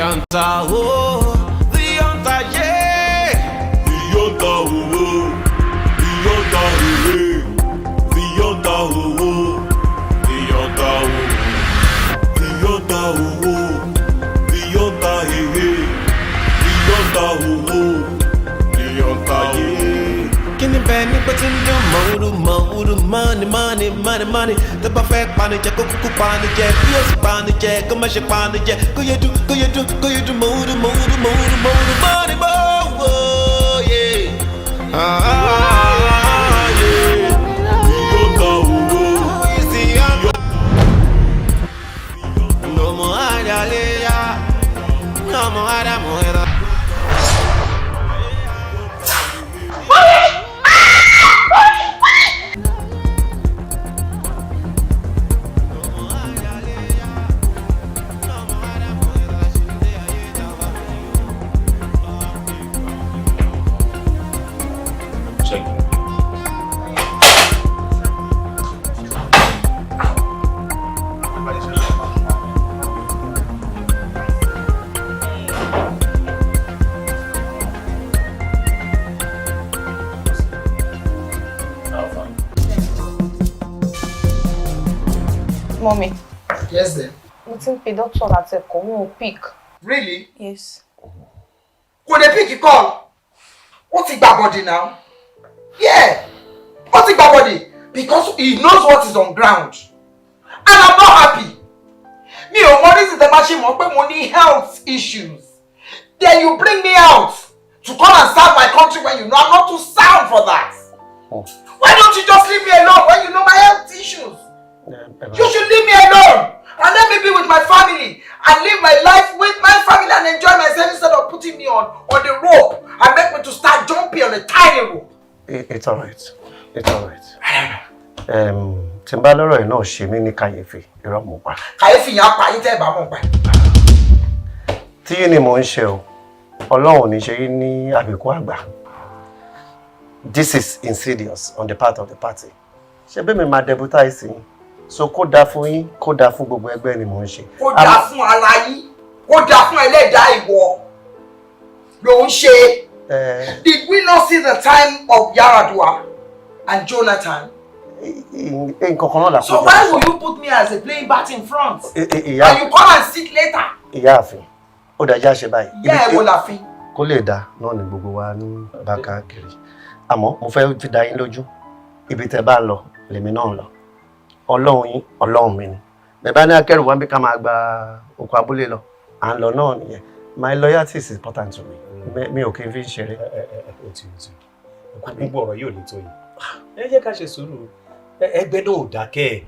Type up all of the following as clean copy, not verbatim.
hunter, oh, the hunter, yeah. The hunter, oh, oh. The hunter, eh, eh. The hunter, oh, oh. The hunter, oh. The hunter, oh, oh. The hunter, eh, eh. The hunter, oh, oh. The hunter, yeah. Kí ni bẹ́ẹ̀ nígbà tí ń dún mọ̀ọ́rù mọ̀ọ́rù, money, money, money, money. Tó bá fẹ́ panijẹ, kó kúkú panijẹ, bí ó sì panijẹ, kó má ṣe panijẹ, kó yẹ dún, kó yẹ dún, kó yẹ dún, mọ̀ọ́rù mọ̀ọ́rù mọ̀ọ́rù mọ̀ọ́rù, money mọ̀ọ́, yeah. Ah, yeah. The hunter, oh, oh. Who is the hunter? No more Adalea, no more Adamuela. Check. Alpha. Mommy, Yes, then. mo ti ń pe doctor láti ẹ̀kọ́, wọn ò pick. Really? Yes. Kò lè pick call. Ó ti gba body now. Yeah. Ó ti gba body because he knows what is on ground. And I'm not happy. Mi ò mọ reason tẹ́ bá ṣe mọ̀ pé mo ní health issues. Then you bring me out to come and serve my country when you know I'm not too sound for that. Why don't you just leave me alone when you know my health issues? You should leave me alone and let me be with my family and live my life with my family and enjoy myself instead of putting me on the rope and make me to start jumping on a tiny rope. It's all right. It's all right. Tí n bá lọ́rọ̀ yìí náà ṣe mí ní kàyéfì, irọ́ mo pa. Kàyéfì yẹn á pa yín tẹ́ ẹ bá mọ̀ pa. Tí yín ni mò ń ṣe o, Ọlọ́run ò ní ṣe yín ní àbíkú àgbà. This is insidious on the part of the party. Ṣé bẹ́ẹ̀ mi máa deputize yín? So kó dáa fún yín, kó dáa fún gbogbo ẹgbẹ́ ni mò ń ṣe. Kó dáa fún ara yín, kó dáa fún ẹlẹ́dàá ìwọ ló ń ṣe. Did we not see the time of Yaradua and Jonathan? Nǹkan kan náà là. So why will you put me as a playing bat in front? Ìyá And you come and sit later? Ìyáàfin, ó dájá ṣe báyìí. Ìyá ẹ̀ wo làfin? Kó lè dá náà ni gbogbo wa ń bá káàkiri, àmọ́ mo fẹ́ fi dá yín lójú, ibi tẹ́ bá ń lọ lèmi náà ń lọ. Ọlọ́run yín, Ọlọ́run mi ni. Bẹ́ẹ̀ bá ní akẹ́rù wá bí, ká máa gba oko abúlé lọ, à ń lọ náà nìyẹn. My loyalty is important to me. Mi ò kí n fi ń ṣeré. Ẹ ó ti gbogbo ọ̀rọ̀ yóò lè tó yìí. Ẹ jẹ́ ká ṣe sùúrù. Ẹgbẹ́ náà ò dákẹ́ ẹ̀.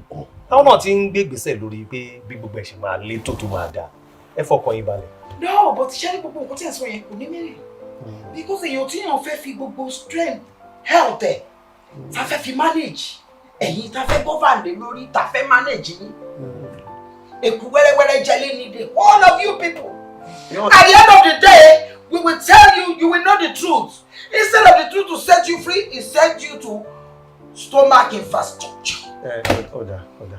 Táwọn náà ti ń gbé ìgbésẹ̀ lórí pé bí gbogbo ẹ̀ ṣe máa lé tó tó máa dáa. Ẹ fọkàn yín balẹ̀. No, but ṣé ní gbogbo nǹkan tí ẹ̀ sọ yẹn kò ní mẹ́rin, because èèyàn tí èèyàn fẹ́ fi gbogbo strength, health ẹ̀ tá fẹ́ fi manage ẹ̀yin, tá fẹ́ govern lé lórí, tá fẹ́ manage yín, èkú wẹ́rẹ́wẹ́rẹ́ jẹ́ lé ní the whole of you people. At the end of the day, we will tell you, you will know the truth. Instead of the truth to set you free, it set you to stomach infrastructure. Ẹ ó dà, ó dà.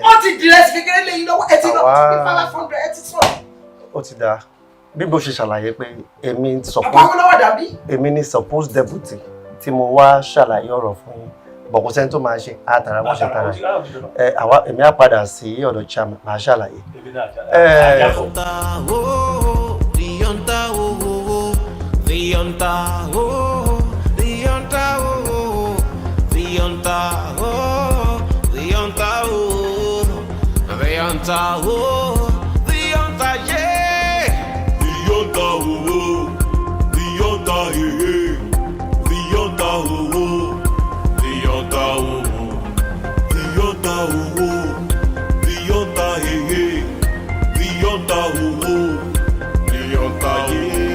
Wọ́n ti dìrẹ́sì kékeré lẹ́yìn lọ́wọ́, ẹ ti lọ sí 500, ẹ ti sọ̀rọ̀. Ó ti dáa bí mo ṣe ṣàlàyé pé èmi suppose Àbáwọ́ lọ́wọ́ dàbí. Èmi ní suppose deputy tí mo wá ṣàlàyé ọ̀rọ̀ fún yín bọ̀, kò sẹ́ni tó máa ṣe àtàrà bó ṣe tara ẹ. Àwa, èmi á padà sí ọ̀dọ̀ chairman, máa ṣàlàyé. Ẹ Oh, the hunter, oh, oh, oh. The hunter, oh, the hunter, oh, the hunter, oh, the hunter, oh, the hunter, oh, the hunter, yeah. The hunter, oh, oh. The hunter, eh, eh. The hunter, oh, oh. The hunter, oh, oh. The hunter, oh, oh. The hunter, eh, eh. The hunter, oh, oh. The hunter, yeah.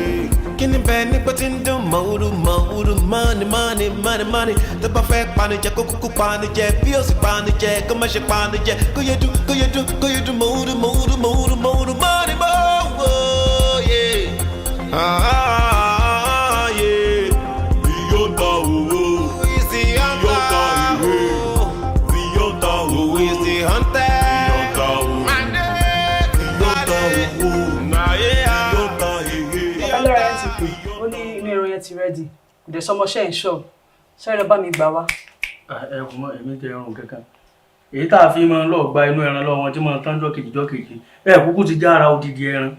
Kí ni bẹ́ẹ̀ nípa tí ń dún mọ̀ọ́rù mọ̀ọ́rù, money, money, money, money. Tó bá fẹ́ panijẹ, kó kúkú panijẹ, bí ó sì panijẹ, kó má ṣe panijẹ, kó yẹ dún, kó yẹ dún, kó yẹ dún, mọ̀ọ́rù mọ̀ọ́rù mọ̀ọ́rù mọ̀ọ́rù, money mọ̀ọ́, yeah. Ah, yeah. The hunter, oh, oh. Who is the hunter? The hunter, eh, eh. The hunter, oh, Who is the hunter? The hunter, oh. My name, The hunter, oh, oh. Nah, ti ready. Kò dẹ̀ sọmọṣẹ́ ń ṣọ́ọ̀bù. Sáré lọ bá mi gbà wá. Ẹ kò mọ èmi tẹ ẹrùn kankan èyí tá a fi máa ń lọ gba inú ẹran lọ́wọ́ wọn tí máa ń tán jọ́kejì jọ́kejì. Ẹ kúkú ti já ara odidi ẹran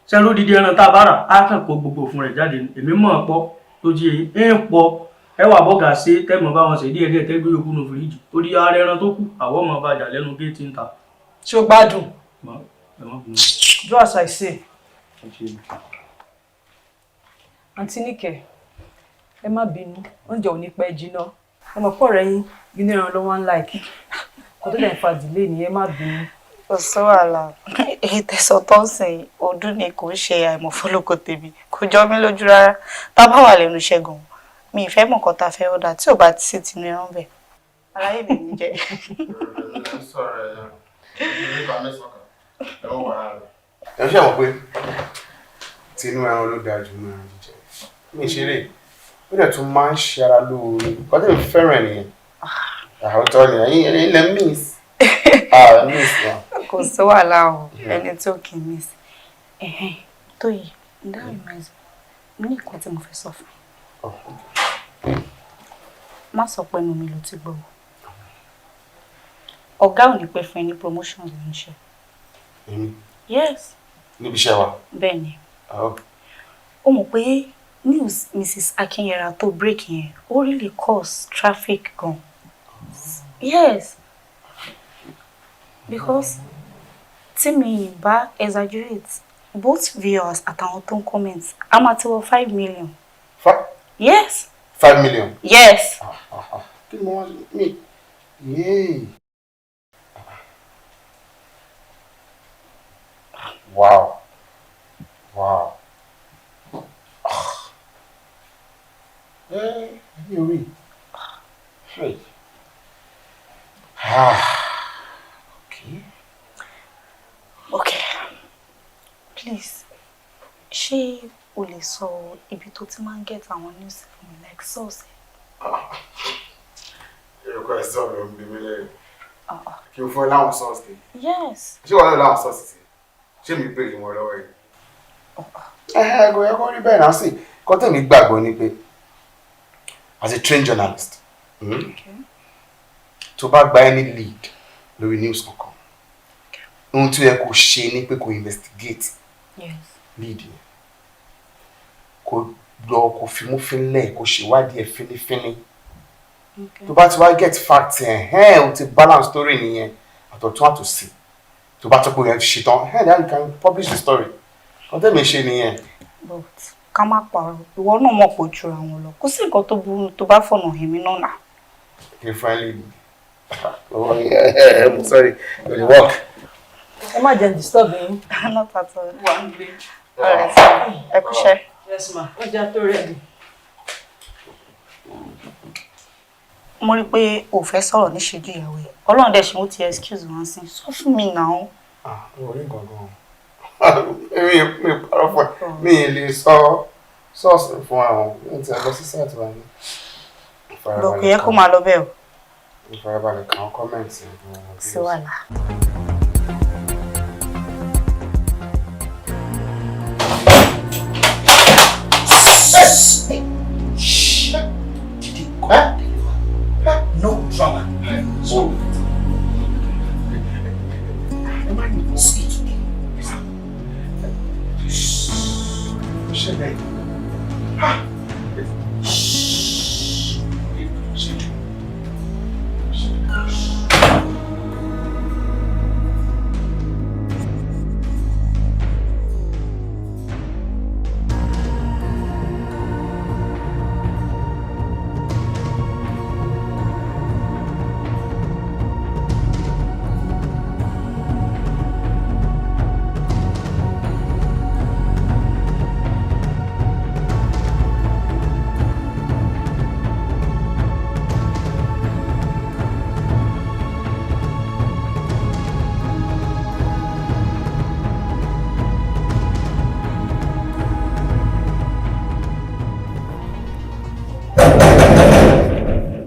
sẹ́ni odidi ẹran tá a bá rà á kàn kó gbogbo òfun rẹ̀ jáde. Èmi mọ̀ ọ́ pọ̀ tó ti èyí ń pọ̀ ẹ wà bọ́gà ṣe tẹ́mọ̀ bá wọn ṣe díẹ̀ díẹ̀ tẹ́gbẹ́ yòókù nù fìríjì torí ara ẹran tó kù àwọ̀ mọ̀ bàjá lẹ́nu géètì ń ta. Ṣé o gbádùn? Ẹ má bínú. Do as I say. Àǹtí Níkẹ́, ẹ má bínú, oúnjẹ ò ní pẹ́ jiná. Ọmọ pọ̀ rẹ̀ yín, inú ẹran ló wá ń like. Kò tó dẹ̀ ń fa delay ni, ẹ má bínú. Kò sí wàhálà. Èyí tẹ̀sán tó ń sìn ọdún ni kò ń ṣe àìmọ̀fólókò tèmi, kò jọ mí lójú rárá. Tá a bá wà lẹ́nu iṣẹ́ gan-an, mi ì fẹ́ mọ̀ nǹkan tá a fẹ́ ọ̀dà tí ò bá ti sí tinú ẹran bẹ̀. Aláyé mi ní jẹ́. Ẹ ṣe mọ̀ pé tinú ẹran ló dáa jù nínú ẹran jíjẹ. Mi ṣeré, ó dẹ̀ tún máa ń ṣe ara lóore. Nǹkan tẹ́mi fẹ́ràn ẹ̀ nìyẹn. Àwòtọ́ ni ẹ̀yin ẹ̀yin lẹ miss. Ah, miss wa. Kò sí wàhálà o, ẹni tí ò kì í miss. Ẹ̀hẹ́n, Tóyè, that reminds me, mo ní nǹkan tí mo fẹ́ sọ fún ẹ. Má sọ pé ẹnu mi ló ti gbọ́ o. Ọ̀gá ò ní pẹ́ fún ẹ ní promotion ló ń ṣe. Èmi? Yes. Níbi iṣẹ́ wa? Bẹ́ẹ̀ ni. Oh. Ó mọ̀ pé news Mrs. Akinyera tó break yẹn, ó really cause traffic gan. Yes. Because tí mi bá exaggerate, both viewers àtàwọn tó ń comment, a máa ti wọ 5 million. Yes. 5 million? Yes. Kí ni mo wá mi? Yéè. Wow. Wow. Eh, mi ò rí. Hey. Ah. Okay. Okay. Please, ṣé o lè sọ ibi tó ti máa ń get àwọn news fún mi, like source? Èrò kọ́ ẹ sọ̀rọ̀ ló ń bí mi lẹ́yìn. Kí n fún ẹ láwọn source tè? Yes. Ṣé wàá lọ láwọn source tè? Ṣé mi béèrè wọn lọ́wọ́ yìí? Ẹ kò yẹ kó rí bẹ́ẹ̀ náà sí. Kọ́ tèmi gbàgbọ́ ni pé as a trained journalist, tó bá gba any lead lórí news kankan, ohun tó yẹ kó ṣe ni pé kó investigate lead yẹn, kó lọ kó fimú fínlẹ̀, kó ṣèwádìí ẹ̀ fínífíní. Tó bá ti wá get fact ẹ̀ ẹ̀ o ti balance story nìyẹn, àtọ̀tún àtòsí. Tó bá tó pé yẹn ti ṣe tán, ẹ̀ then you can publish the story. Kọ́ tèmi ṣe nìyẹn. But ká má parọ́, ìwọ náà mọ̀ pé ó jura wọn lọ. Kò sí nǹkan tó burú tó bá fọ̀nà èmi náà nà. Kí n fún ẹ lead. Oh, yeah, I'm sorry. It will work. Ẹ má jẹ́ n disturb yín. Not at all. Wà ń gbé. Alright, ẹ kúṣẹ́. Yes ma, oúnjẹ tó ready. Mo rí i pé o fẹ́ sọ̀rọ̀ níṣojú ìyàwó ẹ̀. Ọlọ́run dẹ̀ ṣe mo ti excuse wọn sí. Sọ fún mi náà. Ah, orí nǹkan gan. Mi parọ́ fún ẹ. Mi ì lè sọ source fún àwọn. Mi ti lọ sí site wa ní. Bọ̀ kò yẹ kó máa lọ bẹ́ẹ̀ o. Ìfarabalẹ̀ kàn comment. Sí wàhálà. No drama. So, sit. Ṣẹlẹ̀.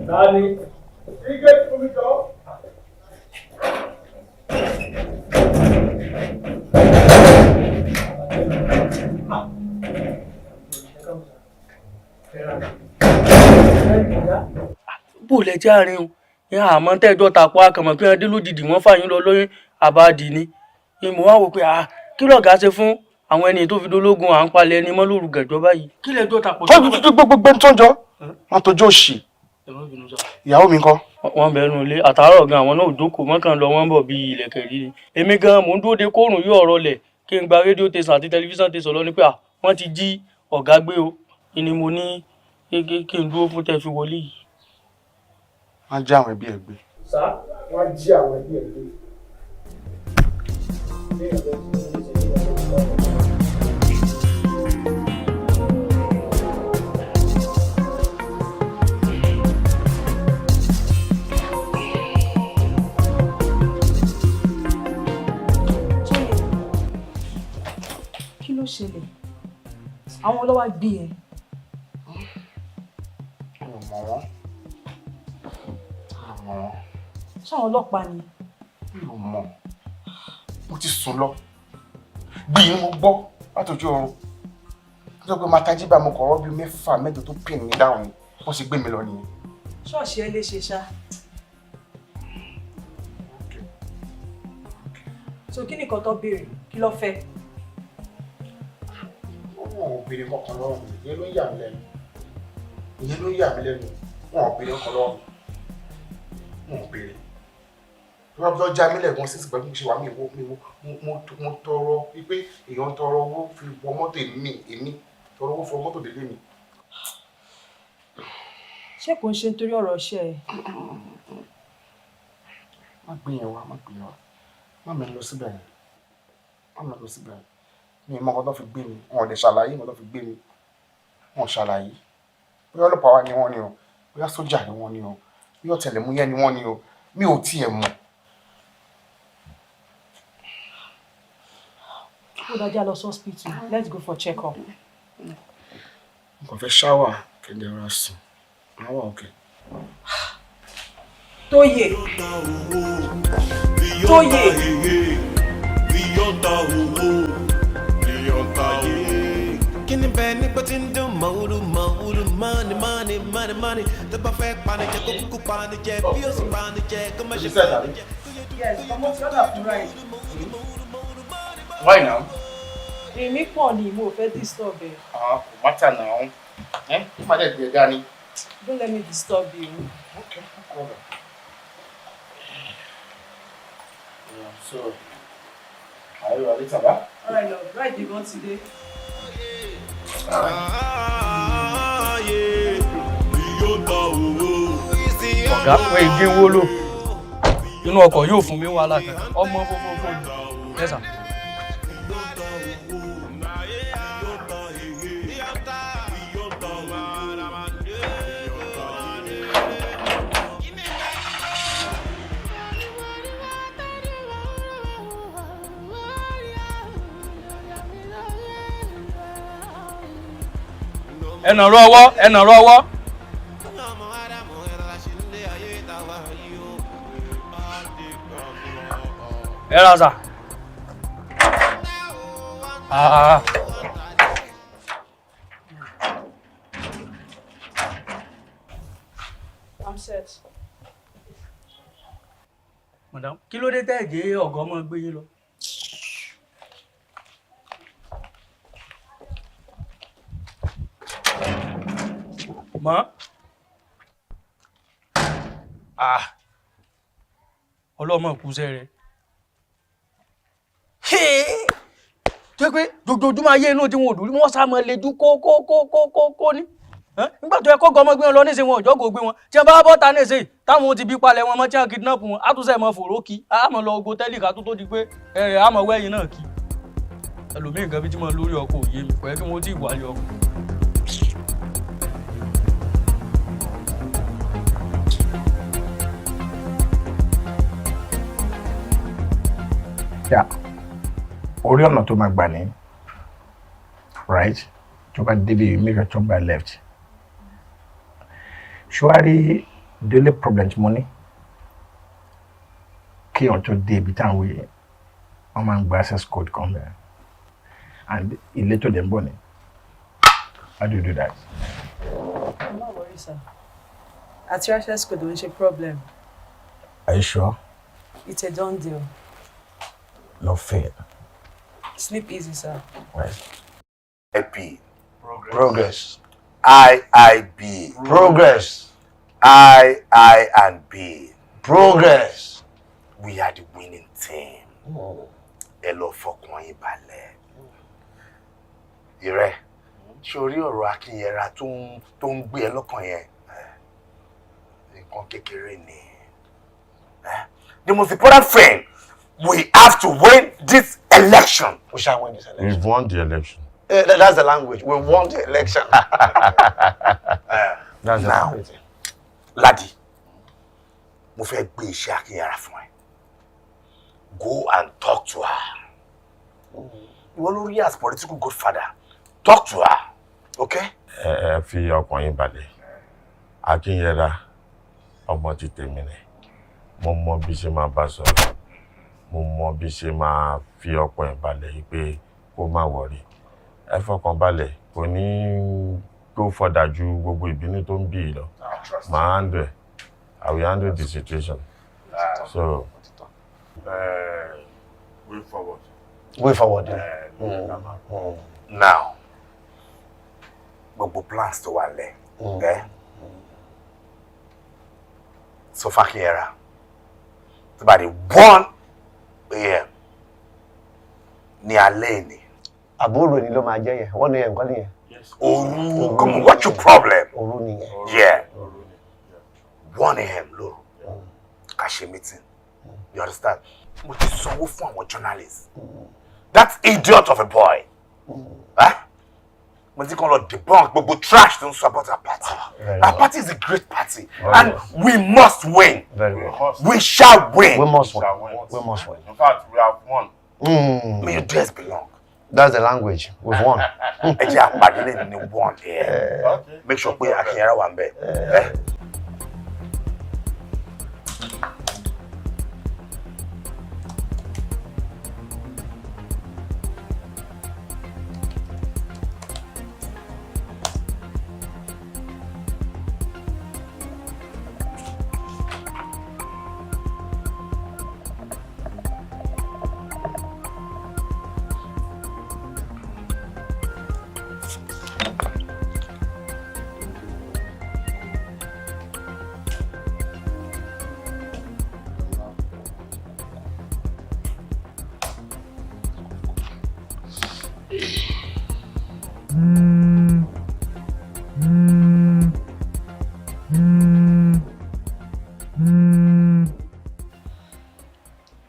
Tani. Ige fún mi jọ. Bó lẹ jẹ́ àárín o, ìyá àmọ́ tẹ́jọ́ tàpọ̀ akànmọ́ pé adé lójijì wọ́n fà yín lọ lóyún àbáàdì ni. Ìmọ̀ wá wò pé à kí lọ̀gá ṣe fún àwọn ẹni tó fi dológun à ń palẹ̀ ẹni mọ́ lóru gẹ̀jọ́ báyìí. Kí lẹ́jọ́ tàpọ̀ tó tó gbogbo tó ń jọ wọn tójú òṣì. Ìyàwó mi ńkọ́? Wọ́n bẹ̀rù ilé àtàárọ̀ gan, àwọn náà ò jókòó mọ́kàn lọ, wọ́n ń bọ̀ bí ilẹ̀kẹ̀ rí ni. Èmi gan mò ń dúró de kóòrùn yóò ọ̀rọ̀ lẹ̀ kí n gba rédíò tẹ̀sán àti tẹlifíṣàn tẹ̀sán lọ ní pé à wọ́n ti jí ọ̀gá gbé o, ni mo ní kí n dúró fún tẹ́ fi wọlé yìí. Wọ́n jí àwọn ẹbí ẹ̀ gbé. Sá. Wọ́n jí àwọn ẹbí ẹ̀ gbé. Kí ló ṣẹlẹ̀? Àwọn ọlọ́wà gbé ẹ. Mi ò mọ̀ wọ́n. Mi ò mọ̀ wọ́n. Ṣáwọn ọlọ́pàá ni? Mi ò mọ̀. Mo ti sùn lọ. Gbìyìn ni mo gbọ́ látọjú oorun. Nítorí pé máa tají bá mo kọ̀ ọ́ bíi mẹ́fà mẹ́jọ tó pin mi dáhùn ni. Wọ́n ṣe gbé mi lọ nìyẹn. Ṣọ́ọ̀ṣì ẹ lè ṣe ṣá. So kí nìkan tó béèrè? Kí ló fẹ́? Wọn ò béèrè kankan lọ́wọ́ mi. Ìyẹn ló ń yà mí lẹ́nu. Ìyẹn ló ń yà mí lẹ́nu. Wọn ò béèrè kankan lọ́wọ́ mi. Wọn ò béèrè. Bí wọ́n bá já mílẹ̀ gan sísè pẹ̀lú ṣe wà mí wo mi wo mo tọrọ wípé èèyàn tọrọ owó fi wọ mọ́tò èmi tọrọ owó fi wọ mọ́tò délé mi. Ṣé kò ń ṣe nítorí ọ̀rọ̀ iṣẹ́ ẹ? Má gbé yẹn wá, má gbé yẹn wá. Má mi lọ síbẹ̀ yẹn. Má mi lọ síbẹ̀ yẹn. Mi ò mọ nǹkan tó fi gbé mi. Wọn ò lè ṣàlàyé nǹkan tó fi gbé mi. Wọn ò ṣàlàyé. Bóyá ọlọ́pàá wá ni wọ́n ni o, bóyá sójà ni wọ́n ni o, bóyá ọ̀tẹlẹ̀múyẹ́ ni wọ́n ni o, mi ò tiẹ̀ mọ̀. Ó dájá lọ sí hospital. Let's go for check up. Mo kàn fẹ́ ṣáwà kí n lè rọra sùn. Màá wà okay. Tóyè. Tóyè. Kí ni bẹ́ẹ̀ nígbà tí ń dún mọ̀ọ́rù mọ̀ọ́rù money money money money tó bá fẹ́ pani jẹ kó kúkú pani jẹ bí ó sì pani jẹ kó má ṣe pani jẹ. Yes, ọmọ tí ó dà fún rice. Why now? Èmi pọ̀ ni mo fẹ́ disturb ẹ. Ah, kò matter now. Eh? Ó máa dẹ̀ gbé ẹ dání. Don't let me disturb you. Okay, no problem. Yeah, so, are you ready, Taba? All right, love. Right, you want today? Ọ̀gá wọ́n igi wó lò inú ọkọ̀ yóò fún mi wàhálà kan ọmọ fúnfún mi ẹ̀sà. Ẹ nàró ọwọ́, ẹ nàró ọwọ́. Ẹ ra sà. Ah. I'm set. Madam, kí ló dé tẹ́ ẹ̀ jẹ́ ọ̀gá ọmọ gbé yín lọ? Mọ́. Ah. Ọlọ́mọ kúṣẹ́ rẹ̀. Tó pé dojoojúmọ́ ayé inú tí wọn ò dùn rí, wọ́n sá mọ́ lejú kó kó kó kó kó kó ní. Nígbà tó yẹ kó gọmọ gbé wọn lọ níṣẹ́ wọn òjọ́ kò gbé wọn. Tí wọ́n bá bọ́ ta níṣẹ́ táwọn ti bí palẹ̀ wọn mọ́ tí wọ́n kidnap wọn, á tún sẹ́ mọ́ fòró kí, á mọ̀ lọ ogo tẹ́lì ká tó tó di pé ẹ̀rẹ̀ á mọ̀ wẹ́yìn náà kí. Ẹlòmíì nǹkan bí tí mo lórí ọkọ̀ òye mi, kò yẹ kí wọ́n tí ì wálé ọkọ̀. Yeah. Orí ọ̀nà tó máa gbà ní right, tó bá débi, you make a turn by left. Ṣùwárí the only problem tí mo ní, kí ọ̀n tó dé ibi táwọn wí, wọ́n máa ń gba access code kan bẹ́ẹ̀, and ilé tó dẹ̀ ń bọ̀ ni. How do you do that? Sir. Àti access code ò ń ṣe problem. Are you sure? It's a done deal. No fear. Sleep easy, sir. Right. IP. Progress. IIB. Progress. I, I and B. Progress. We are the winning team. Ẹ lọ fọkàn yín balẹ̀. Ìrẹ́, ṣé o rí ọ̀rọ̀ Akínyẹra tó ń gbé ẹ lọ́kàn yẹn? Nǹkan kékeré ni. The most important thing, we have to win this election. We shall win this election. We've won the election. That's the language. We won the election. That's Now, it. Ladi, mo fẹ́ gbé iṣẹ́ Akínyẹra fún ẹ. Go and talk to her. Ìwọ ló rí as political godfather. Talk to her, okay? Ẹ fi ọkàn yín balẹ̀. Akínyẹra, ọmọ ti tèmi ni. Mo mọ bí ṣe máa bá sọ̀rọ̀. Mo mọ bí ṣe máa fi ọkàn ẹ̀ balẹ̀ yìí pé kó má worry. Ẹ fọkàn balẹ̀, kò ní go further ju gbogbo ìbínú tó ń bí yìí lọ. Màá handle ẹ̀. I will handle the situation. So, way forward. Way forward. Now, gbogbo plans tó wà lẹ̀, ẹ́ sọ f'Akínyẹra tó bá di 1 a.m. ní alẹ́ ìní. Àbúrò ni ló máa jẹ́ yẹn. Wọ́n ní ẹ̀ nǹkan nìyẹn. Òru, come on, what's your problem? Òru nìyẹn. Yeah. 1 a.m. lóru. Ká ṣe meeting. You understand? Mo ti sanwó fún àwọn journalists. That idiot of a boy. Eh? Mo ti kàn lọ debunk gbogbo trash tó ń sọ about our party. Our party is a great party and we must win. Very well. We shall win. We must win. We must win. In fact, we have won. May your days belong. That's the language. We've won. Ẹ jẹ́ àpàdé lẹ́nu ní 1 a.m. Make sure pé Akínyẹra wà ń bẹ̀. Eh?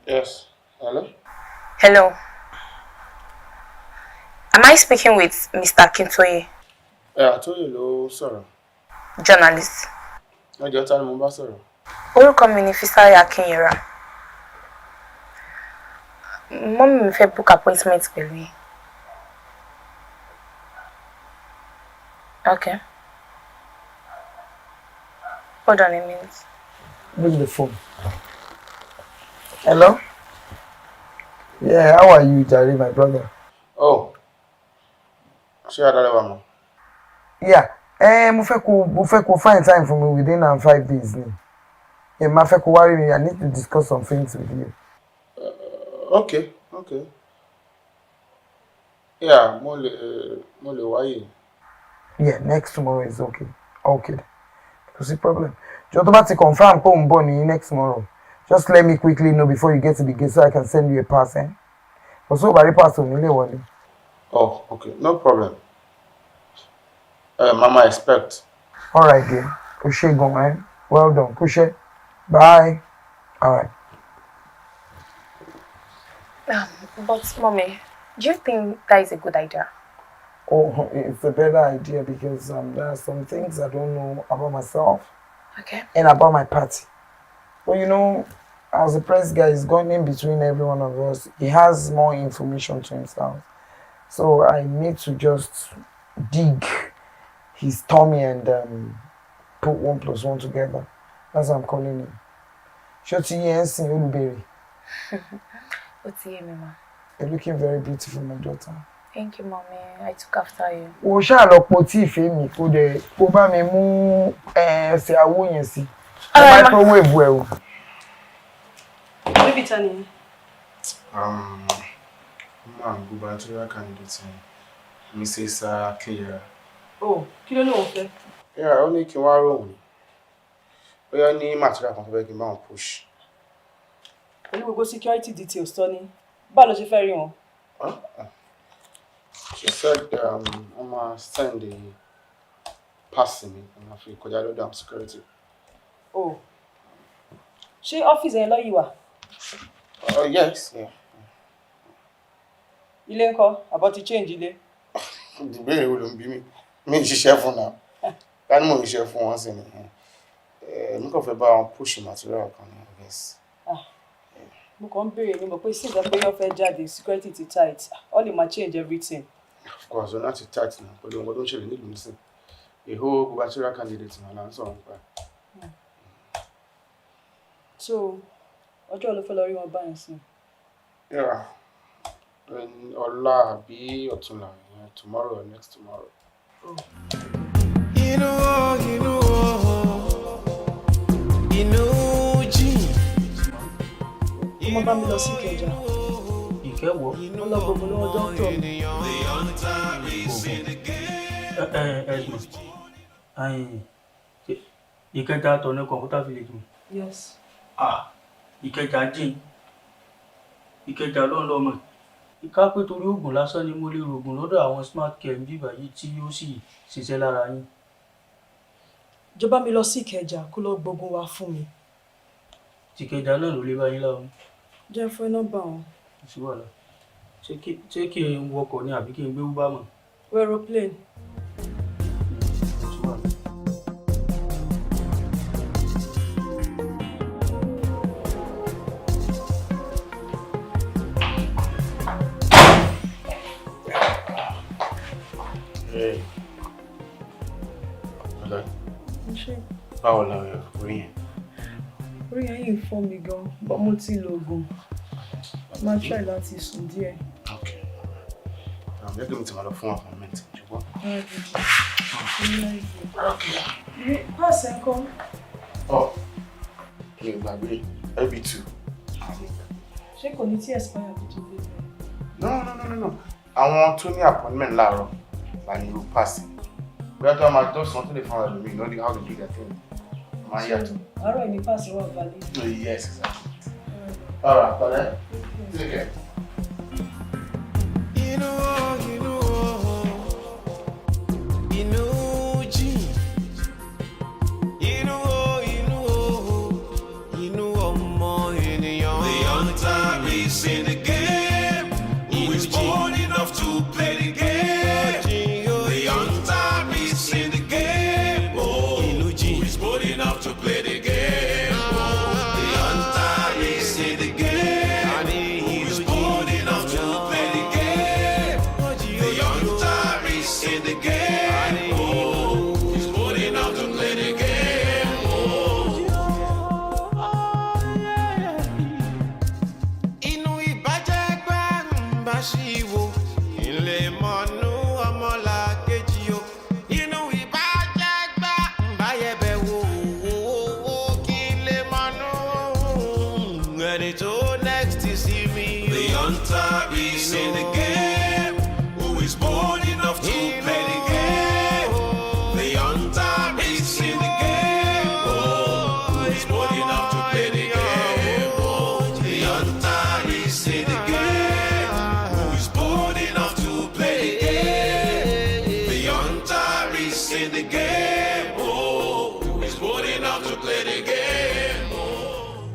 Yes. Hello? Hello. Am I speaking with Mr. Akintoye, Ẹ Àtóyè ló sọ̀rọ̀. Journalist? Ẹ jọ̀ọ́, ta ni mo bá sọ̀rọ̀? Orúkọ mi ni Fisáyọ̀ Akínyẹra. Mummy mi fẹ́ book appointment pẹ̀lú yín. Okay. Hold on a minute. Bring the phone. Hello? Yeah, how are you, Jare, my brother? Oh. Ṣé adára wà mọ́? Yeah, mo fẹ́ kó find time for me within 5 days ni. Yeah, ma fẹ́ kó wá rí mi, I need to discuss some things with you. Okay. Yeah, mo lè wáyè. Yeah, next tomorrow is okay. Okay. Kò sí problem. Jọ̀ọ́, tó bá ti confirm pé òun bọ̀ ní next tomorrow, just let me quickly know before you get to the gate so I can send you a pass, eh? Kò sí òbárí pass ò ní lè wọlé. Oh, okay, no problem. Mama expect. All right, dear. O ṣé gan, eh? Well done. Kò ṣe. Bye. All right. But mommy, do you think that is a good idea? Oh, it's a better idea because there are some things I don't know about myself and about my party. But as a press guy, he's going in between every one of us. He has more information to himself. So I need to just dig his tummy and put one plus one together. That's what I'm calling him. Ṣé o ti yé ẹ sìn, olùbẹ̀rẹ̀? Ó ti yé mi, ma. You're looking very beautiful, my daughter. Thank you, mommy. I took after you. Wò ṣáà lọ po tíì fèmí, kó dẹ̀ kó bá mi mú ẹsẹ̀ awó yẹn sí. Ẹ microwave ẹ o. Baby, ta ni? Man, gubernatorial candidate ni Mrs. Akinyera. Oh, kí ló lóun fẹ́? Yeah, ó ní kí n wá ròhùn ni. Bóyá ní material kan tó fẹ́ kí n bá wọn push. Pẹ̀lú gbogbo security details tó ní, báwo ló ṣe fẹ́ rí wọn? She said wọ́n máa send a pass mi, wọ́n máa fi kọjá lọ́dọ̀ àwọn security. Oh, ṣé ọ́fíìsì yẹn lọ́yìí wà? Oh, yes, yeah. Ilé ńkọ́? Àbọ̀ ti change ilé. Ìbéèrè wo ló ń bí mi? Mi ń ṣiṣẹ́ fún náà. Ká ní mò ń ṣiṣẹ́ fún wọn sí ni. Èmi kàn fẹ́ bá wọn push material kan ní, I guess. Ah, mo kàn ń béèrè ni, mo pé sí ìgbà pé yóò fẹ́ jáde, security ti tight, all lè máa change everything. Of course, ọ̀nà ti tight náà pẹ̀lú nǹkan tó ń ṣẹlẹ̀ nílùú nísìn. A whole gubernatorial candidate náà là ń sọ̀rọ̀ nípa. So, ọjọ́ wo ló fẹ́ lọ rí wọn báyìí sí? Yeah. Ọ̀la àbí ọ̀túnla, yeah, tomorrow or next tomorrow. Inú o, inú o, inú jìn. Ọmọ bá mi lọ sí Ìkẹjà. Ìkẹwọ. Mo lọ gbogbo lọ́wọ́ dókítà mi. Ẹ ẹ ẹ̀gbọ́n, ẹ̀yin, Ìkẹjà tọ̀ ní computer village mi. Yes. Ah, Ìkẹjà jìn. Ìkẹjà ló ń lọ mọ̀. Ìká pé torí oògùn lásán ni mo lè rògùn lọ́dọ̀ àwọn smart care ń bíbà yìí tí yóò sì ṣiṣẹ́ lára yín. Jọba mi lọ sí Ìkẹjà kó lọ gbógun wá fún mi. Tìkẹjà náà ló lè bá yín láwọn. Jẹ́ fún nọ́mbà wọn. Kò sí wàhálà. Ṣé kí n wọkọ̀ ni àbí kí n gbé Uber mọ̀? Wọ aeroplane. Kò sí wàhálà. Hey. Hello. Ṣé Báwo la orí yẹn? orí yẹn yìí ń fọ́ mi gan, but mo ti lo oògùn. Máa try láti sùn díẹ̀. Okay. Jẹ́ kí mi ti máa lọ fún appointment, ṣùgbọ́n. Pass ẹ̀ ńkọ́? Oh, mi ò gbàgbé LB2. Ṣé kò ní tí expire kó tó dé? No, no, no, no, no. Àwọn tó ní appointment láàárọ̀ là ní irú pass. Bóyá tó máa dọ́sàn tó lè fún àwọn ẹlòmíì, know how they do their thing. Máa ń yàtọ̀. Àárọ̀ ní pass wà valid. Oh, yes, exactly. All right, pẹ̀lẹ́. Take care. Inú o, inú o, inú jìn. Inú o, inú o, inú ọmọ ènìyàn. The hunter is in the game. Who is bold enough to play the game? The hunter is in the game. Oh, who is bold enough to play the game? Oh, the hunter is in the game. Who is bold enough to play the game? The hunter is in the game. Oh, who is bold enough to play the game? Oh. Inú ìbàjẹ́ gbà ń bá ṣì wò, ilé mọ̀nú ọmọlàkejì o. Inú ìbàjẹ́ gbà ń bá yẹ̀bẹ̀ wò, wò kí lè mọ̀nú ẹni tó next sí mi o. The hunter is in the game. Who is bold enough to play the game? The hunter is in the game. Oh, who is bold enough to play the game? Oh, the hunter is in the game. Who is bold enough to play the game? The hunter is in the game. Oh, who is bold enough to play the game? Oh.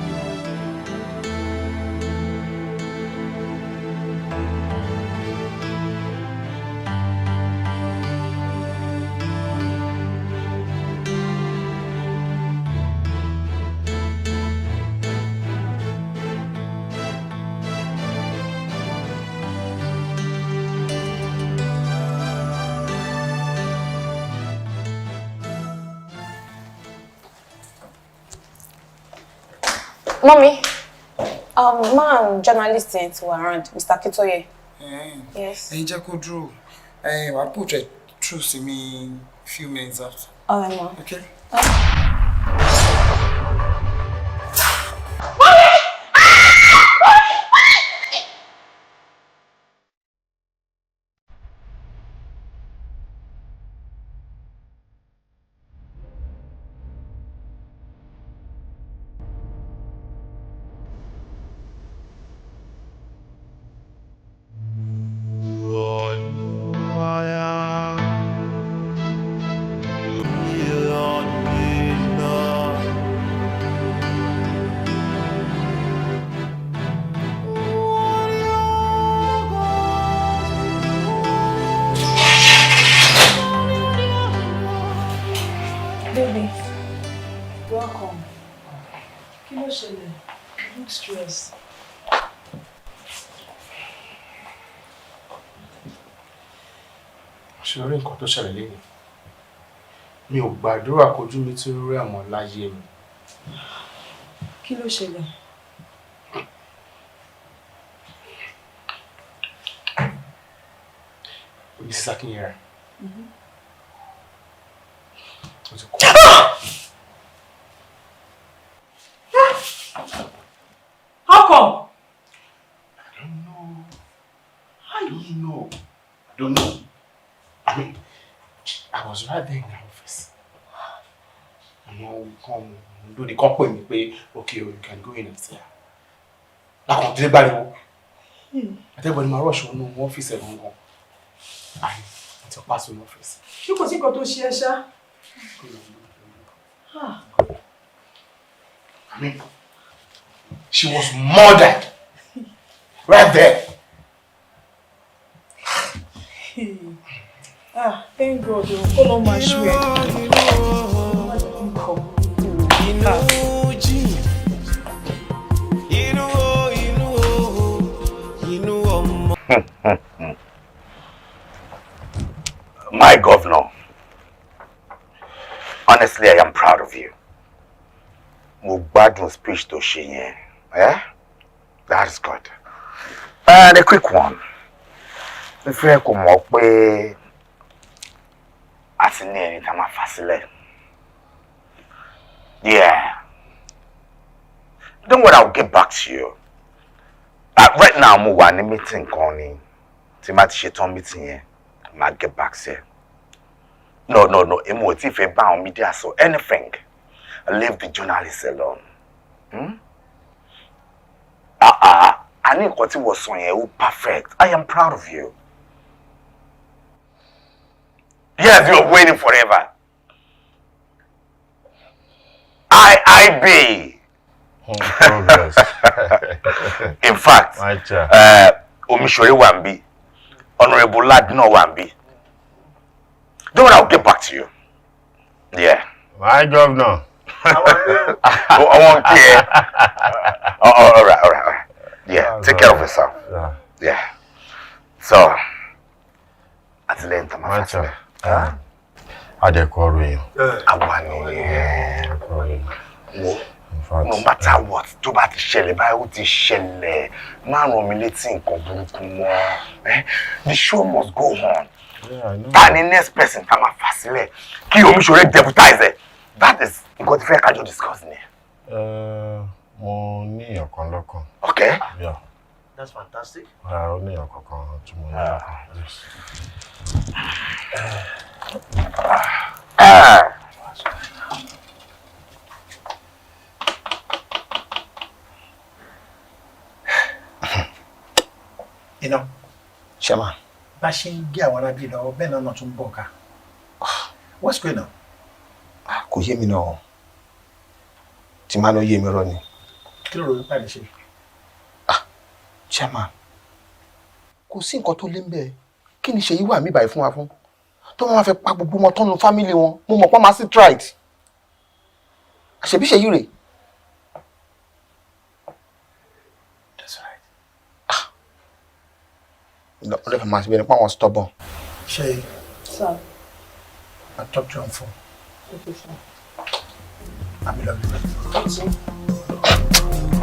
Inú Mommy, man, journalist yẹn ti wà around, Mr. Kitoye. Yes. Ẹ̀yin jẹ́ kó dúró. Ẹ̀yin wàá put ẹ̀ through sí mi few minutes after. All right, ma. Okay. Baby, welcome. Kí ló ṣẹlẹ̀? You look stressed. Ṣé orí nǹkan tó ṣẹlẹ̀ lẹ́yìn? Mi ò gbàdúrà kojú mi tí ó rí àmọ́ láyé mi. Kí ló ṣẹlẹ̀? Mrs. Akinyera. Ó ti kú. How come? I don't know. I don't know. I mean, I was right there in her office. Àwọn kan lóde kan pè mí pé okay, you can go in and see her. Lákàn dídé gbáriwo. Àtẹ̀bọ̀ ni màá rush wọnú ọ́fíìsì ẹ̀ gangan. Àyè, mo ti pa sínú ọ́fíìsì. Ṣé kò sí nǹkan tó ṣe ẹ́ ṣá? Ah. I mean, she was murdered right there. Ah, thank God o, kó lọ́ máa ṣú ẹ. Inú jìn, inú o, inú o, inú ọmọ. My governor, honestly, I am proud of you. Mo gbádùn speech tó ṣe yẹn. Eh? That is good. And a quick one. Mo fẹ́ kó mọ̀ pé a ti ní ẹni tá a máa fà sílẹ̀. Yeah. Don't worry, I'll get back to you. Right now, mo wà ní meeting kan ni. Tí n bá ti ṣe tán meeting yẹn, màá get back sí ẹ. No, no, no. Èmi ò tí ì fẹ́ bá àwọn media sọ anything. Leave the journalists alone. Hmm? Ah, ah, a ní nǹkan tí wọ́n sọ yẹn ó perfect. I am proud of you. Yes, you're waiting forever. IIB. Progress. In fact, Omisore wà níbí, Honorable Lad náà wà níbí. Don't worry, I'll get back to you. Yeah. My governor. I won't care. Oh, all right, all right, all right. Yeah, take care of yourself. Yeah. Yeah. So, àtìlẹ́yìn tá a máa fà sílẹ̀. Adẹ̀kọ̀ ọ̀rọ̀ èèyàn. Àwa nìyẹn. Wo, no matter what, tó bá ti ṣẹlẹ̀ báyìí, ó ti ṣẹlẹ̀. Má rán mi létí nǹkan burúkú mọ́. Eh? The show must go on. Ta ni next person tá a máa fà sílẹ̀? Kí Omisore deputize ẹ̀. That is nǹkan tí fẹ́ ká jọ discuss ni. Mo ní èèyàn kan lọ́kàn. Okay. Yeah. That's fantastic. Ó ní èèyàn kankan tí mo ní lọ́kàn. Yes. Ah. Iná. Chairman. Bá ṣe ń gé àwọn arábí lọ, bẹ́ẹ̀ náà tún ń bọ̀ ká. What's going on? Kò yé mi náà. Tí máa lọ yé mi rọ ni. Kí ló rò wípé àlè ṣe? Chairman, kò sí nǹkan tó lé ń bẹ́ẹ̀. Kí ni Ṣèyí wà mí báyìí fún wa fún? Tó máa fẹ́ pa gbogbo wọn tọ́nu fámìlì wọn, mo mọ̀ pé wọ́n máa sit right. Àṣebí Ṣèyí rèé. That's right. Ó lè fẹ́ máa ṣe bí ẹni pé àwọn stubborn. Ṣé Sir. I talk to you on phone. Okay, sir. I'm in love with you. Okay.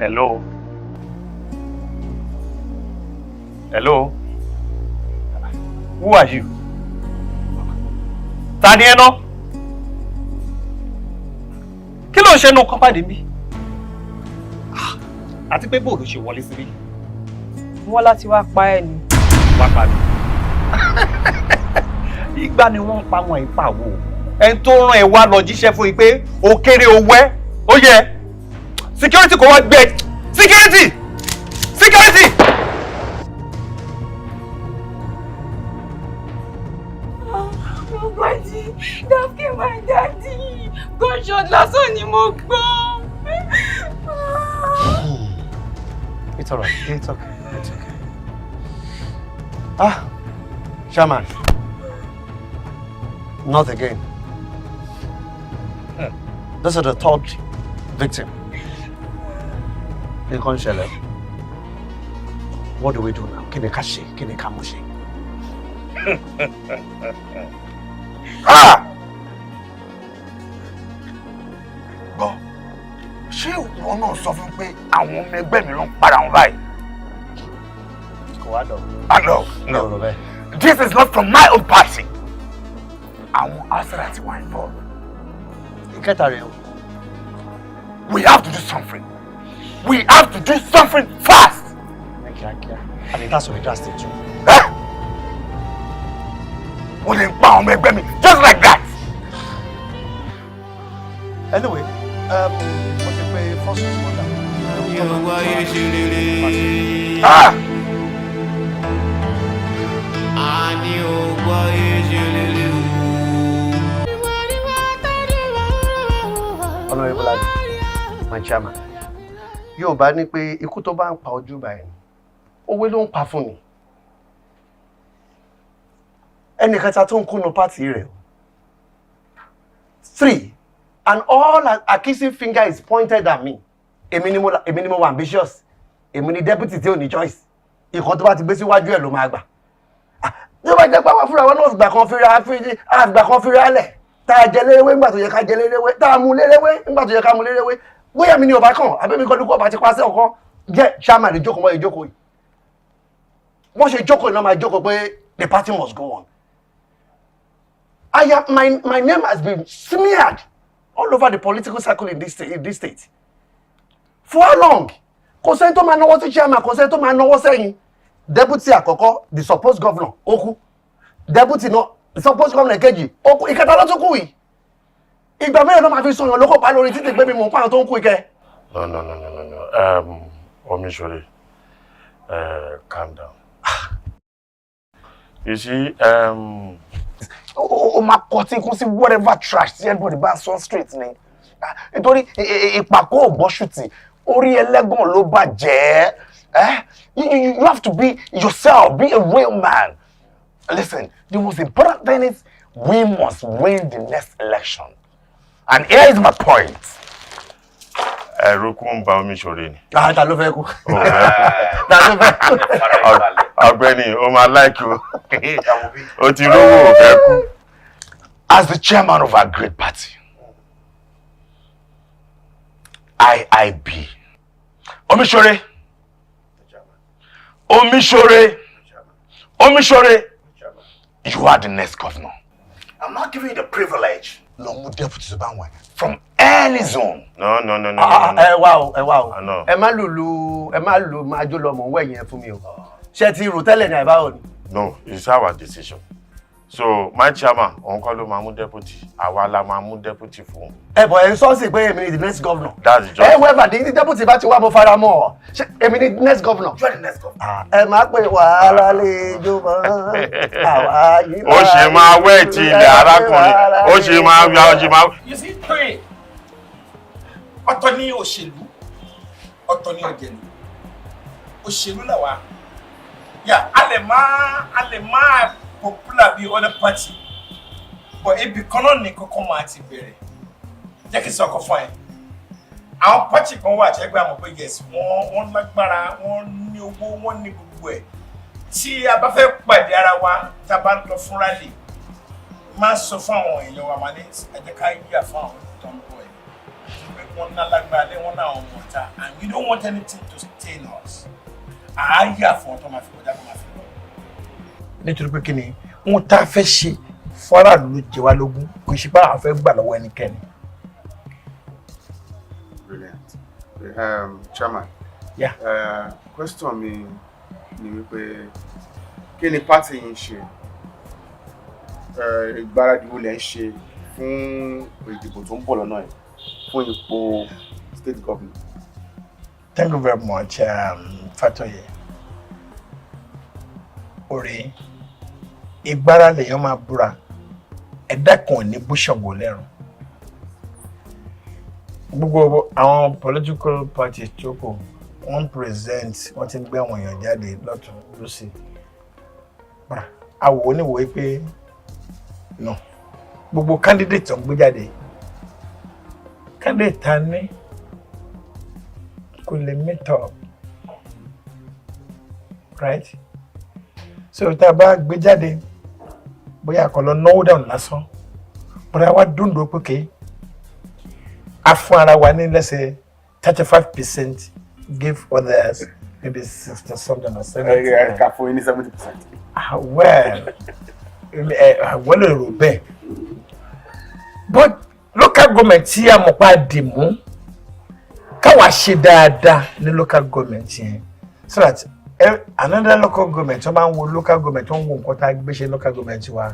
Hello. Hello. Who are you? Ta ni ẹ ná? Kí ló ń ṣe nínú compound mi? Àti pé bóòlù ṣe wọlé síbí? Wọ́n láti wá pa ẹ́ ni. Wá pa mí. Ìgbà ni wọ́n ń pa wọn ìpa wo. Ẹni tó rán ẹ wá lọ jíṣẹ́ fún yín pé o kéré o wẹ́, ó yẹ. Security kò wá gbé. Security! Security! Mo ti dákẹ́, my daddy. Gunshot lásán ni mo gbọ́. It's all right. It's okay. It's okay. Ah, Chairman. Not again. This is the third victim. Nǹkan ṣẹlẹ̀. What do we do now? Kí ni ká ṣe? Kí ni ká mú ṣe? Ah! Gbọ́, ṣé ìwọ náà sọ fún pé àwọn ọmọ ẹgbẹ́ mi ló ń para wọn báyìí? Kò wá dọ̀. Ah, no, no. This is not from my own party. Àwọn outsider ti wà involved. Ìkẹta rẹ̀ o. We have to do something. We have to do something fast. Ní kíákíá. And it has to be drastic too. Wọ́n lè pa àwọn ọmọ ẹgbẹ́ mi just like that. Anyway, mo ti pe first responder. Yóò wáyé ṣe rere. A ní o wáyé ṣe rere o. Honorable Adi, my chairman, yóò bá ní pé ikú tó bá ń pa ojú bá ẹni, òwe ló ń pa fún ni. Ẹnì kẹta tó ń kúnnu party rẹ̀ o. Three, and all accusing finger is pointed at me. Èmi ni mo wà ambitious. Èmi ni deputy tí ò ní choice. Ìkan tó bá ti gbé síwájú ẹ̀ ló máa gbà. Tí ó bá jẹ́ pé àwọn fúnra wọn náà gbà kan fira lẹ̀. Tá a jẹ léréwé ńgbà tó yẹ ká jẹ léréwé, tá a mú léréwé ńgbà tó yẹ ká mú léréwé. Bóyá mi ni ọba kan, àbí mi kan lóko ọba ti pa sí ọkàn. Jẹ́ chairman ìjókòó mọ́ ìjókòó yìí. Wọ́n ṣe jókòó iná máa jókòó pé the party must go on. My name has been smeared all over the political circle in this state. For how long? Kò sẹ́ni tó máa náwó sí chairman, kò sẹ́ni tó máa náwó sẹ́yìn. Deputy àkọ́kọ́, the supposed governor, ó kú. Deputy náà, the supposed governor kejì, ó kú. Ìkẹta ló tún kú yìí. Ìgbà mẹ́rin ló máa fi sọyàn lóko pa lórí títì pé mi mò ń pààyàn tó ń kú ikẹ. No, no, no, no, no, no. Omisore, calm down. You see, o máa kọ tí ikú sí whatever trash tí everybody bá sọ street ni. Nítorí ìpàkọ́ ògbọ́sùtì, orí ẹlẹ́gàn ló bàjẹ́. You have to be yourself, be a real man. Listen, the most important thing is we must win the next election. And here is my point. Ẹ̀rù kú ń ba Omisore ni. Ta ló fẹ́ kú? Ta ló fẹ́ kú? Ọ̀gbẹ́ni, o máa láìkí o. O ti rówó o fẹ́ kú. As the chairman of our great party, IIB, Omisore, Omisore, Omisore, you are the next governor. I'm not giving you the privilege. Lọ mú deputy tó bá wọn from any zone. No, no, no, no, no. Ẹ wá o, ẹ wá o. Ẹ má lùlù, ẹ má lù máa jó lọ mọ̀ ń wẹ̀ yẹn fún mi o. Ṣé ti rò tẹ́lẹ̀ ní àìbáwò ni? No, it's our decision. So my chairman, òun kọ́ ló máa mú deputy, àwa la máa mú deputy fún. Ẹ bọ̀ ẹ̀ ń sọ́ọ̀sì pé èmi ni the next governor. That's just. Ẹ wẹ́fà ní deputy bá ti wá mo fara mọ́ ọ. Ṣé èmi ni next governor? You are the next governor. Ẹ máa pè wàhálà lè jó mọ́ àwa yìí. Ó ṣe máa wẹ̀ tí ilẹ̀ arákùnrin, ó ṣe máa wí, ó ṣe máa. You see, three, ọ̀tọ̀ ni òṣèlú, ọ̀tọ̀ ni òjèlú. Òṣèlú làwa. Yeah, a lè máa popular bí other party, but ibi kan náà ní kọ́kọ́ máa ti bẹ̀rẹ̀. Jẹ́ kí n sọ ọkọ fún ẹ. Àwọn party kan wà tẹ́gbẹ́ àmọ́ pé yes, wọ́n lágbára, wọ́n ní owó, wọ́n ní gbogbo ẹ̀. Tí a bá fẹ́ pàdé ara wa, tá a bá ń lọ fún rally, máa sọ fún àwọn èèyàn wa, máa ní ẹ jẹ́ ká yíyà fún àwọn tó ń bọ̀ ẹ̀. Pé wọ́n ná lágbára lé wọ́n náà ọmọ ọ̀tá. And we don't want anything to stain us. Àáyà fún ọ tó máa fi kọjá, tó máa fi lọ. Nítorí pé kí ni wọn tá a fẹ́ ṣe fọ́ráàlú ló jẹ wá lógún, kò ṣe pé àwọn fẹ́ gbà lọ́wọ́ ẹnikẹ́ni. Brilliant. Chairman. Yeah. Question mi ni wípé, kí ni party yín ṣe? Ìgbáradì wo lẹ ń ṣe fún ìdìbò tó ń bọ̀ lọ́nà yìí fún ipò state governor? Thank you very much, Fatoye. Orí ìgbára lèèyàn máa búra, ẹ̀dá kan ò ní bú Ṣàngó lẹ́rùn. Gbogbo àwọn political parties tó kù, wọ́n present, wọ́n ti ń gbé àwọn èèyàn jáde lọ́tún lọ́sì. Àwò oníwòye pé no, gbogbo candidate tó ń gbé jáde, candidate ta ní kò lè meet up, right? So tá a bá gbé jáde, bóyá kò lọ náwó dànù lásán, bóyá wá dúndùn pé ké a fún ara wa ní, let's say, 35%, give others maybe 60 something or 70. Ẹ ká fún yín ní 70%. Ah, well, wọ́n lè rò bẹ́ẹ̀, but local government tí a mọ̀ pa dì mú, káwa ṣe dáadáa ní local government yẹn, so that another local government wọ́n bá ń wo local government, wọ́n ń wo nǹkan tá a gbé ṣe local government wa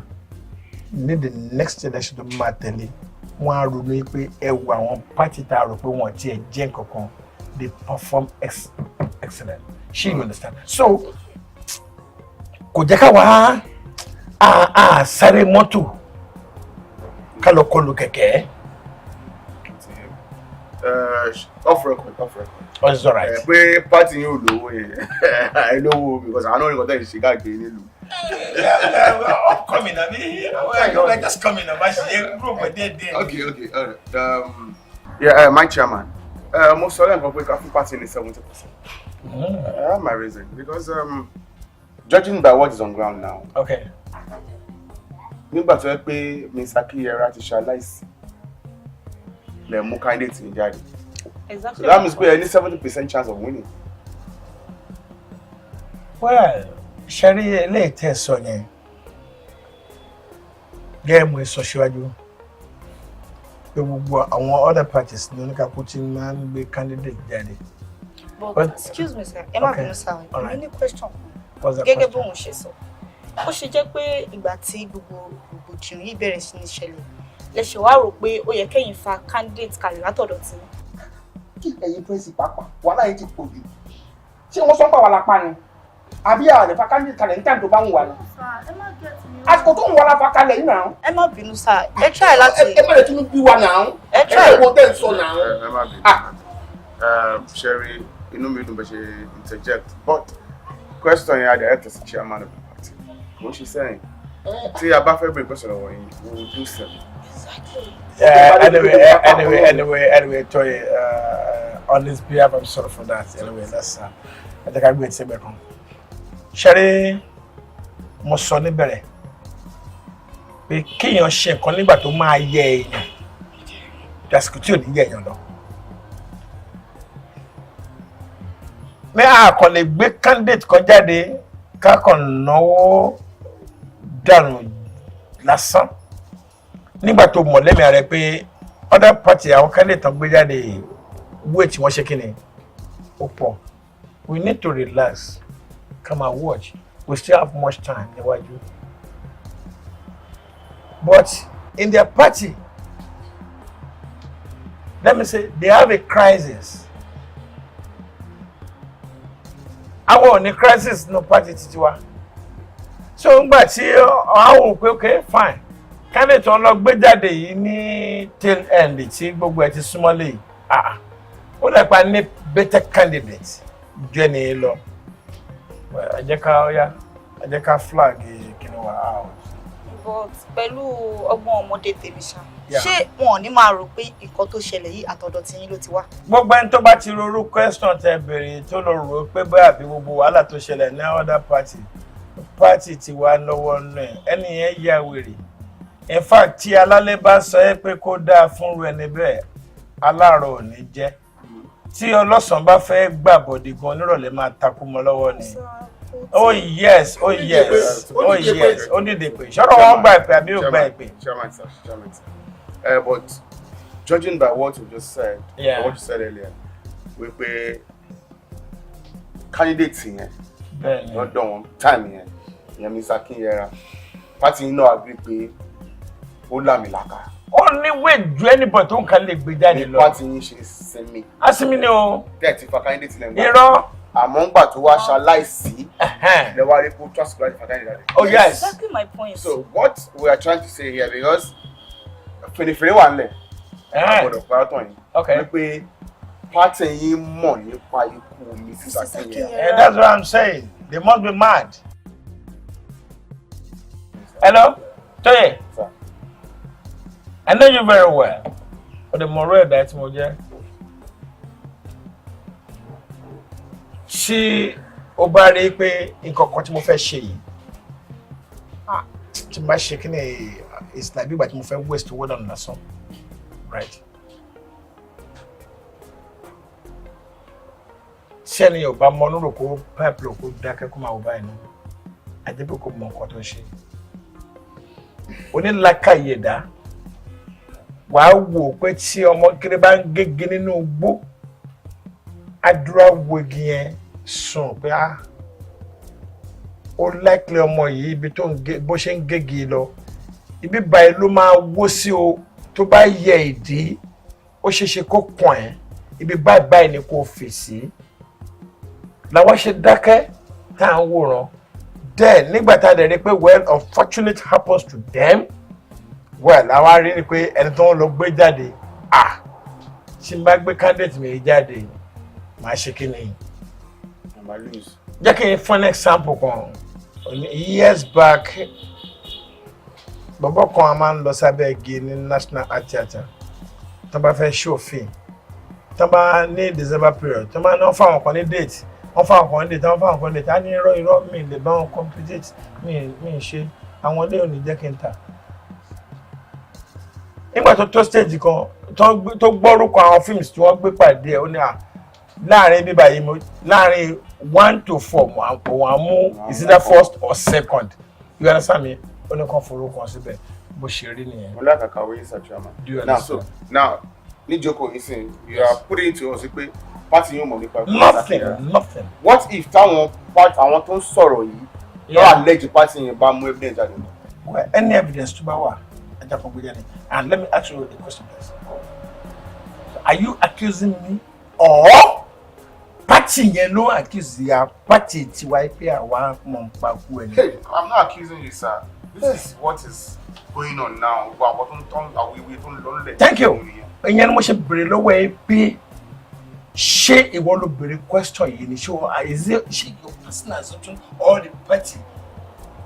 ní the next election tó máa tẹ̀lé, wọ́n á ronú pé ẹ wo àwọn party tá a rò pé wọ́n tiẹ̀ jẹ́ nǹkan kan, they perform excellent. Ṣé you understand? So kò jẹ́ káwa a sáré mọ́tò ká lọ kọlù kẹ̀kẹ́. Off record, off record. Oh, it's all right. Pé party yín ò lówó yẹn, àìlówó, because àwọn náà ní nǹkan tẹ̀ ń ṣe káàkiri nílùú. Upcoming, àbí? We're just coming, àbá ṣe group díẹ̀ díẹ̀. Okay, all right. Yeah, my chairman. Mo sọ lẹ́ǹkan pé ká fún party ní 70%. I have my reason because judging by what is on ground now. Nígbà tó yẹ pé Mr. Akínyẹra ti ṣaláìsí, lẹ mú candidate yín jáde. Exactly. So that means pé ẹ ní 70% chance of winning. Well, ṣẹ́rí eléyìí tẹ́ ẹ sọ yẹn, gẹ́gẹ́ mo sọ síwájú pé gbogbo àwọn other parties ní oníkàkú tí máa ń gbé candidate jáde. But excuse me, sir, ẹ má bínú sir, All èmi right. ní question kan. What's that Gẹ́gẹ́ question? bóun ṣe sọ, ó ṣe jẹ́ pé ìgbà tí gbogbo rògbòdìyàn yìí bẹ̀rẹ̀ sí ní ṣẹlẹ̀ lẹ ṣe wá rò pé ó yẹ kẹ́yìn fa candidate kalẹ̀ látọ̀dọ̀ tí? Kí ẹ̀yin prince pàápàá, wàhálà yìí ti pọ̀ jù. Ṣé wọ́n sọ ń pa wà lápá ni, àbí àlè fa candidate kalẹ̀ ní time tó bá ń wà ní? Àsìkò tó ń wà la fa kalẹ̀ yìí náà. Ẹ má bínú sir, ẹ try láti. Ẹ má lè tún bí wa náà. Ẹ try. Ẹ wo tẹ́ ń sọ náà. Ẹ má bínú. Sherry, inú mi dùn bẹ́ ṣe interject, but question yẹn, a direct sí chairman of the party, kò ń ṣe sẹ́yìn. Tí a bá fẹ́ bèrè question lọ́wọ́ yín, we will do so. Anyway, Toye, on his behalf, I'm sorry for that. Anyway, that's ẹ jẹ́ ká gbé etí ẹgbẹ́ kan. Ṣẹ́rí, mo sọ níbẹ̀rẹ̀ pé kéèyàn ṣe nǹkan nígbà tó máa yẹ èèyàn, lásìkò tí ò ní yẹ èèyàn lọ. Ní àkàn lè gbé candidate kan jáde, ká kàn náwó dànù lásán nígbà tó mọ̀ lẹ́mìí rẹ̀ pé other party, àwọn candidate tán gbé jáde, weight wọ́n ṣe kí ni ó pọ̀. We need to relax, come and watch. We still have much time níwájú, but in their party, let me say, they have a crisis. Àwọn ò ní crisis no party títí wa. So ngbà tí àwọn ò pé okay, fine, candidate wọn lọ gbé jáde yìí ní tail end tí gbogbo ẹ ti súnmọ́ lé yìí, ah, ó lè pa ní better candidate ju ẹni lọ. Well, ẹ jẹ́ ká yá, ẹ jẹ́ ká flag kí ni wà out. But pẹ̀lú ọgbọ́n ọmọdé tèmi ṣá, ṣé wọn ò ní máa rò pé nǹkan tó ṣẹlẹ̀ yìí, àtọ̀dọ̀ tiyín ló ti wá? Gbogbo ẹni tó bá ti rorú question tẹ béèrè, tó lọ rò ó pé bóyá àbí gbogbo wàhálà tó ṣẹlẹ̀ ní other party, party ti wá lọ́wọ́ nù ẹ̀, ẹni yẹn ya wèrè. In fact, tí alálẹ̀ bá sọ ẹ́ pé kó dáa fúnru ẹni bẹ́ẹ̀, aláàárọ̀ ò ní jẹ́. Tí ọlọ́sàn bá fẹ́ gbàbọ̀dé gan nírọ̀lẹ́, máa takú mọ́ lọ́wọ́ ni. Oh yes, oh yes, oh yes, ó dìde pé ṣọ́rọ̀ wọn gba ìpè àbí ò gba ìpè. Chairman, sir, chairman, sir. But judging by what you just said, what you said earlier, wípé candidate yẹn lọ́dọ̀ wọn time yẹn, ìyẹn Mr. Akinyera, party yín náà agree pé ó làmìlaka. Ó ní wait ju anybody tó ń kan lè gbé jáde Ní lọ. party yín ṣe sinmi. Asinmi ni o. Tẹ́ẹ̀ ti fa candidate lẹ́nu. Irọ́. Àmọ́ ńgbà tó wá ṣaláìsí, lẹ́wọ́ rí kó trust láti fa candidate jáde. Oh yes. Exactly my point. So what we are trying to say here, because fèrèfèrè wà nílẹ̀, a gbọ́dọ̀ parọ́ tán yín. Wípé party yín mọ̀ nípa ikú Mrs. Akinyera. Eh, that's what I'm saying. They must be mad. Hello, Toye. Sir. I know you very well. O de mọ̀ ọ̀rọ̀ ẹ̀dá tí mo jẹ́. Tí o bá rí i pé nǹkan kan tí mo fẹ́ ṣe yìí, ah, tí mo bá ṣe kí ni, it's like bí ìgbà tí mo fẹ́ waste owó dànù lásán, right? Tí ẹni yóò bá mọ onírò kó pipe lọ, kó dákẹ́, kó máa wò báyìí náà, àdébò kò mọ nǹkan tó ń ṣe. Onílàkàyè ẹ̀dá wàá wò pé tí ọmọ kéré bá ń gége nínú igbó, àdúrà wo igi yẹn sùn pé á ó likely ọmọ yìí, ibi tó ń gé, bó ṣe ń gégi lọ, ibi báyìí ló máa wó sí o. Tó bá yẹ ìdí, ó ṣeé ṣe kó kàn ẹ́, ibi báyìí báyìí ni kò fèsì. Làwọn ṣe dákẹ́ tá à ń wòran. Then nígbà tá a dẹ̀ rí pé, well, unfortunate happens to them, well, àwa rí ni pé ẹni tó ń lọ gbé jáde, ah, tí n bá gbé candidate mi jáde, màá ṣe kí ni? Màá lose. Jẹ́ kí n fún example kan. Years back, bọ̀bọ̀ kan a máa ń lọ sábẹ́ igi ní National Art Theatre tó bá fẹ́ ṣòfin, tó bá ní December period, tó bá ní wọ́n fáwọn kan ní date, wọ́n fáwọn kan ní date, wọ́n fáwọn kan ní date. Á ní irọ́, irọ́, mi lè bá wọn compete, mi ṣe àwọn ilé òní jẹ́ kí n tà. Nígbà tó tó stage kan tó gbọ́rúkọ àwọn films tí wọ́n gbé pàdé ẹ̀, ó ní à láàrin bíbá yìí, mo láàrin 1 to 4, òun á mú, is either first or second, you understand me? Ó ní kàn forúkọ síbẹ̀, bó ṣe rí nìyẹn. Mo lákàkàwé yín, sir, chairman. Do you Now, so understand? now, níjókòó yín sìn, you are putting it to us pé party yóò mọ̀ nípa ikú Mrs. Nothing. Akinyera. Nothing. What if táwọn part àwọn tó ń sọ̀rọ̀ yìí lọ́wọ́ allege party yẹn bá mú evidence jáde? Well, any evidence tó bá wà, ẹja kan gbé jáde. And let me ask you a question, please. Are you accusing me or party yẹn ló accuse ya party tiwa pé àwa mọ̀ ń pa kú ẹni? Hey, I'm not accusing you, sir. This is what is going on now. Gbogbo àwọn tó ń tán àwíwí tó ń lọ nílẹ̀. Thank you. Ìyẹn ni mo ṣe béèrè lọ́wọ́ ẹ pé ṣé ìwọ ló béèrè question yìí ni, ṣé o is it ṣe your personal assumption or the party?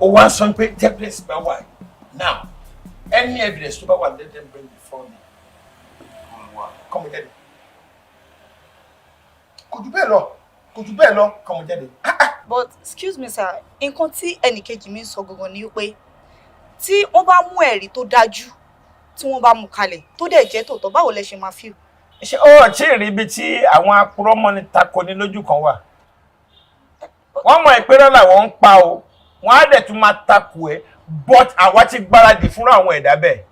O wá sọ pé evidence bá wà. Now, any evidence tó bá wà, let them bring before me. Kọ́mọ jáde. Kò jù bẹ́ẹ̀ lọ, kò jù bẹ́ẹ̀ lọ. Kọ́mọ jáde. But excuse me, sir, nǹkan tí ẹnìkejì mi ń sọ gangan ni pé tí wọ́n bá mú ẹ̀rí tó dájú, tí wọ́n bá mú kalẹ̀, tó dẹ̀ jẹ́ tòótọ́, báwo lẹ ṣe máa feel? Ṣé ó tí ì rí ibi tí àwọn apurọ́mọ́ni tako ní lójú kan wà? Wọ́n mọ̀ ìpínlẹ̀ làwọn ń pa o, wọ́n á dẹ̀ tún máa takò ẹ́, but àwa ti gbáradì fúnra àwọn ẹ̀dá bẹ́ẹ̀.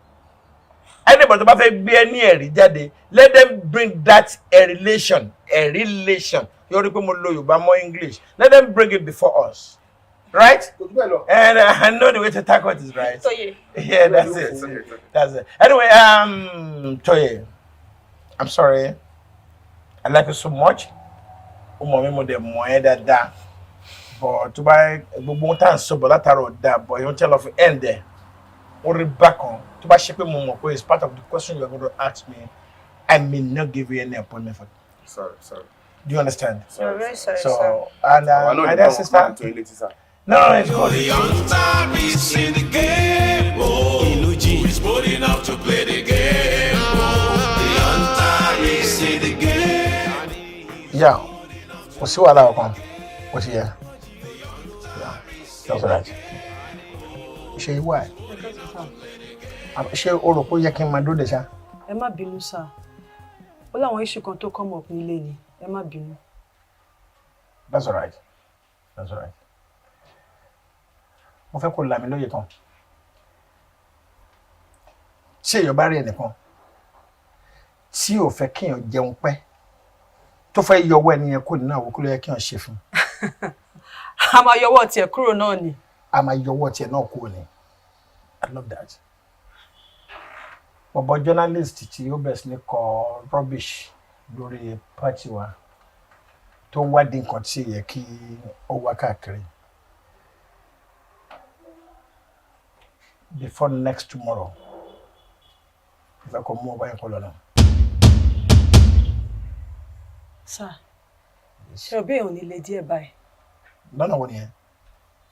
Anybody tó bá fẹ́ gbé ẹ ní ẹ̀rí jáde, let them bring that a relation, a relation. Yóò rí pé mo lo Yorùbá mọ́ English. Let them bring it before us, right? And I know the way to tackle it is right. Toye. Yeah, that's it, that's it. Anyway, Toye, I'm sorry. I like you so much. Ó mọ̀ mí, mo dẹ̀ mọ̀ ẹ́ dáadáa, but tó bá gbogbo ohun tá à ń sọ bọ̀ látara ọ̀dà but ìhun tí a lọ fi end ẹ̀, ó rí bákan. Tó bá ṣe pé mo mọ̀ pé it's part of the question you are going to ask me, I may not give you any appointment for. Sorry, sorry. Do you understand? Sorry, very sorry, So sir. and Àwa náà my ní dear báwọn sister. máa tó ilé tí sà. No, it's good. The hunter is in the game. Oh, who is bold enough to play the game? Oh, the hunter is in the game. Yeah, kò sí wàhálà ọkàn, ó ti yẹ. Yeah, that's all right. Ṣe ìwà ẹ, ṣé o rò pé ó yẹ kí n máa dúró de ṣá? Ẹ má bínú, sir. Ó láwọn issue kan tó come up nílé ni. Ẹ má bínú. That's all right. That's all right. Mo fẹ́ kó là mí lóye kan. Tí èèyàn bá rí ẹnìkan tí ò fẹ́ kéèyàn jẹun pẹ́, tó fẹ́ yọ ọwọ́ ẹni yẹn kó nínú àwo, kí ló yẹ kéèyàn ṣe fún? A máa yọwọ́ tiẹ̀ kúrò náà ni. A máa yọwọ́ tiẹ̀ náà kúrò ní. I love that. Bọ̀bọ̀ journalist tí ó bẹ̀rẹ̀ sí ní kọ rubbish lórí party wa, tó ń wádìí nǹkan tí yẹ kí ó wá káàkiri. Before next tomorrow, ìfẹ́ kò mú ọba yẹn kó lọ náà. Sir, ṣé o bí èèyàn ò ní le díẹ̀ báyìí? Lọ́nà wo nìyẹn?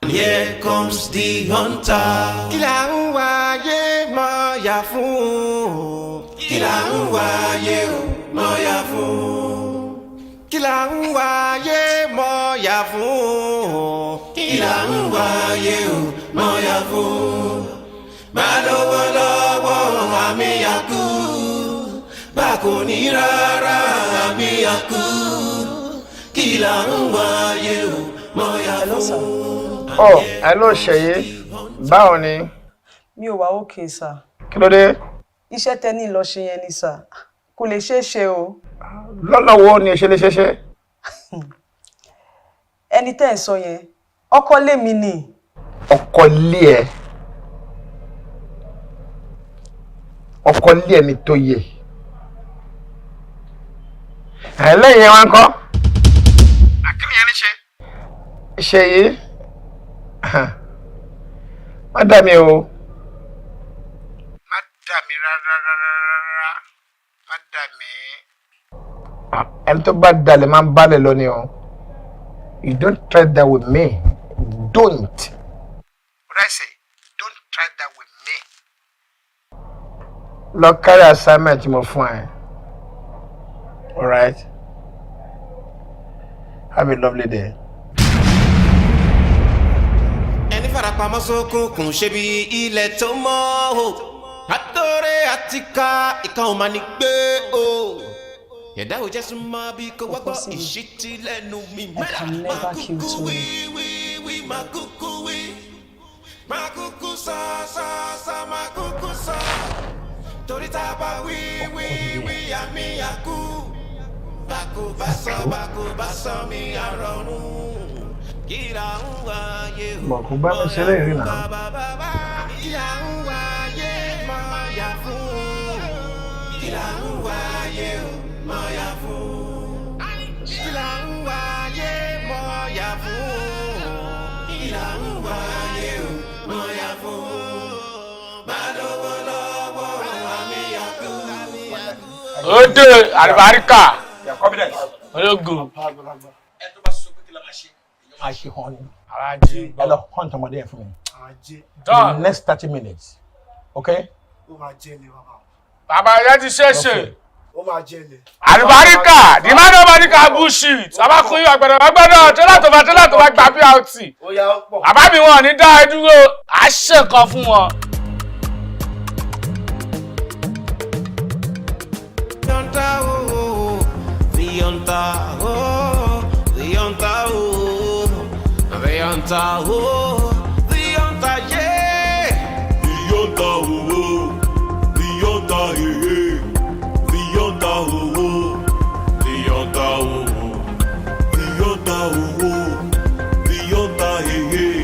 Here comes the hunter. Kí là ń wáyé mọ̀ yà fún? Kí là ń wáyé o mọ̀ yà fún? Kí là ń wáyé mọ̀ yà fún? Kí là ń wáyé o mọ̀ yà fún? Má lówó lọ́wọ́ àmì àkú. Bá kò ní rárá àmì àkú. Kí là ń wáyé o mọ̀ yà fún? Oh, hello Ṣèyí, báwo ni? Mi ò wá okay, sir. Kí ló dé? Iṣẹ́ tẹ́ ní lọ ṣe yẹn ni, sir. Kò lè ṣeé ṣe o. Lọ́nà wo ni ṣe lè ṣe ṣe? Ẹni tẹ́ ẹ̀ sọ yẹn, ọkọ lé mi ni. Ọkọ lé ẹ. Ọkọ lé ẹni tó yẹ. Ẹlẹ́yìn yẹn wá ń kọ́. Àkínní yẹn ní ṣe. Ṣèyí, má dà mí o. Má dà mí rárá rárá rárá. Má dà mí. Ẹni tó bá dalẹ̀ máa ń balẹ̀ lọ ni o. You don't try that with me. Don't. What I say? Don't try that with me. Lọ carry assignment mo fún ẹ. All right. Have a lovely day. Ẹni farapamọ́ sókùnkùn ṣe bí ilẹ̀ tó mọ́ o, àtọ́rẹ́ àti ká ìka ò máa ní gbé o, ẹ̀dá ò jẹ́ súnmọ́ bí kò wá gbọ́ ìṣítí lẹ́nu mi. I can never kill Tony. Wí máa kúkú wí, máa kúkú sọ sọ sọ, máa kúkú sọ, torí tá a bá wí wí wí àmì àkú, bákò bá sọ bákò bá sọ mi àrọ̀rùn kíra ń wáyé o. Bọ̀ kò bá mi ṣeré ìrìn náà. Kíra ń wáyé mọ̀ yà fún. Kíra ń wáyé o mọ̀ yà fún. Kíra ń wáyé mọ̀ yà fún. Kíra ń wáyé o mọ̀ yà fún. Má lówó lọ́wọ́ àmì àkú. Ode àlùbáríkà. Confidence. Ológun. Máa ṣe hàn ni. Ajé. Ẹ lọ hunt ọmọdé yẹn fún mi. Ajé. In the next 30 minutes, okay? Ó máa jẹ́ ni, bàbá. Bàbá yẹn ti ṣe é ṣe. Ó máa jẹ́ ni. Àlùbáríkà, the man nobody can bullshit. Abakunyin àgbàdo àgbàdo tẹ́lá tó bá tẹ́lá tó bá gba BRT. Ó yá, ó pọ̀. Bàbá mi wọn ò ní dá ẹ dúró, à ṣe nǹkan fún wọn. The hunter, oh, the hunter, oh, the hunter, oh, the hunter, oh, the hunter, yeah. The hunter, oh, the hunter, eh, eh. The hunter, oh, the hunter, oh, the hunter, oh, the hunter, eh, eh.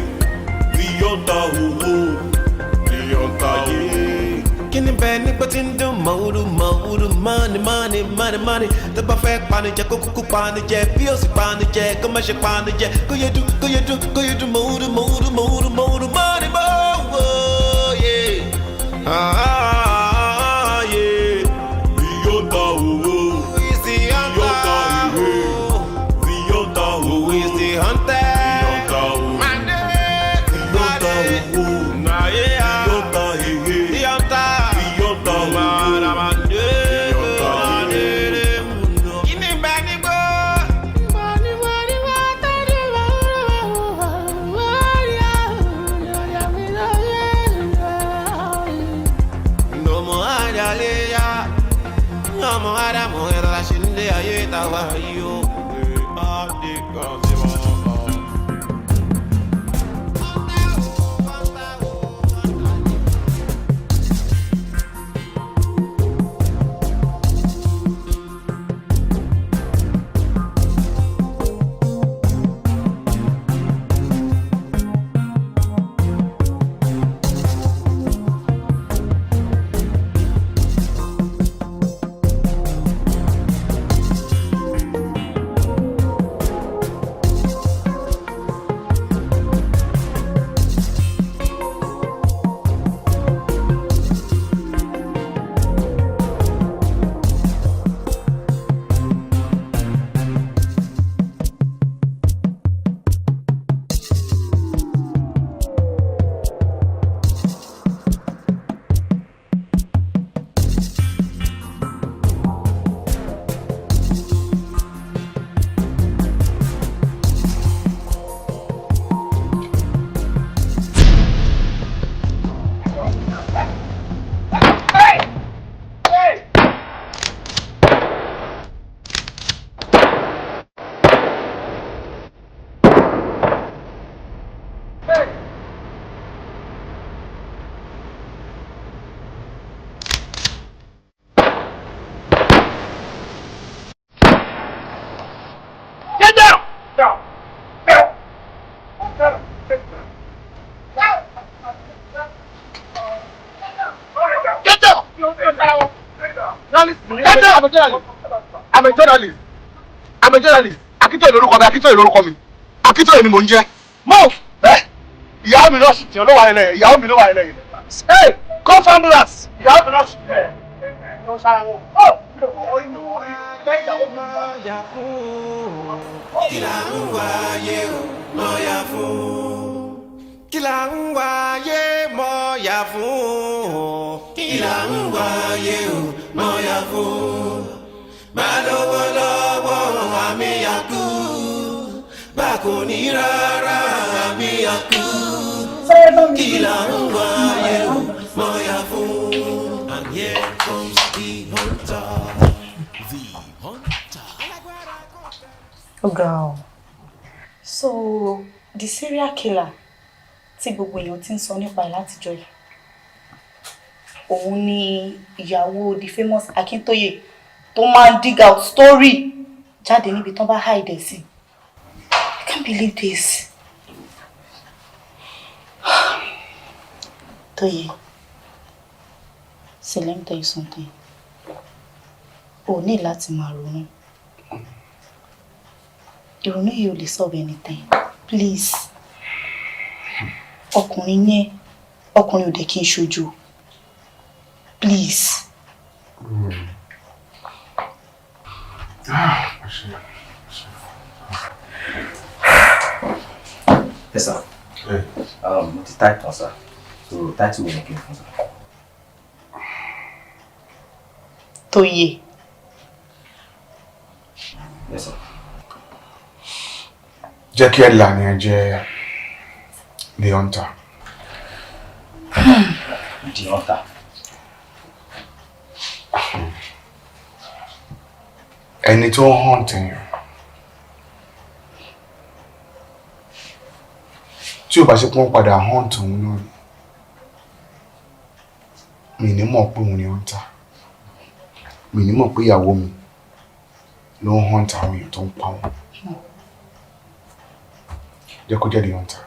The hunter, oh, the hunter, yeah. Kí ni bẹ́ẹ̀ nígbà tí ń dún mọ̀ọ́rù mọ̀ọ́rù money money money money, tó bá fẹ́ panijẹ kó kúkú panijẹ, bí ó sì panijẹ kó má ṣe panijẹ, kó yẹ dún kó yẹ dún kó yẹ dún mọ̀ọ́rù mọ̀ọ́rù mọ̀ọ́rù mọ̀ọ́rù money mọ̀ọ́ yeah. Ah, yeah. The hunter, oh, Who is the hunter? eh, eh. The hunter, oh, Who is the hunter? The hunter, oh, the hunter, oh, Nah, yeah. the hunter, eh, eh. The hunter. The hunter, oh, the hunter, eh, eh. Kí ni bẹ́ẹ̀ nígbà? Ọmọ Ádámù ẹ̀rọ la ṣe nílé ayé tàwa yìí o. Get down! Down! Down! Down! Get down! Get down! I'm a journalist. I'm a journalist. I'm a journalist. Akíntóyè lórúkọ mi, Akíntóyè lórúkọ mi. Akíntóyè ni mò ń jẹ́. Move! Ẹ́ ìyàwó mi lọ́sùn tí olówó ayẹlẹ, ìyàwó mi ló wà ayẹlẹ yìí. Hey! Call for ambulance! Ìyàwó mi lọ́sùn. Kí là ń wáyé o mọ̀yà fún? Kí là ń wáyé mọ̀yà fún? Kí là ń wáyé o mọ̀yà fún? Má lówó lọ́wọ́ àmì àkú, bá kò ní rárá àmì àkú. Kí là ń wáyé o mọ̀yà fún? And here comes the hunter, the hunter. Ó ga ọ. So the serial killer tí gbogbo èèyàn ti ń sọ nípa ẹ̀ látijọ́ yìí, òun ni ìyàwó the famous Akintoye tó máa ń dig out story jáde níbi tán bá hide ẹ̀ sí. I can't believe this. Tóyè, see, let me tell you something. O ní láti máa ronú. Ìrònú yìí ò lè solve anything. Please. Ọkùnrin yẹn, ọkùnrin ò dẹ̀ kí n ṣojo. Please. Yes, sir. Mo ti type tán, sir. So title wo ni kí n fún, sir? Tóyè. Yes, sir. Jẹ́ kí headline yẹn jẹ́ The Hunter. The Hunter. Ẹni tó ń hunt èèyàn, tí ò bá ṣe pé wọ́n padà hunt òun náà ni, mi ní mọ̀ pé òun ni hunter. Mi ní mọ̀ pé ìyàwó mi ló ń hunt àwọn èèyàn tó ń pa wọn. Jẹ́ kó jẹ́ The Hunter.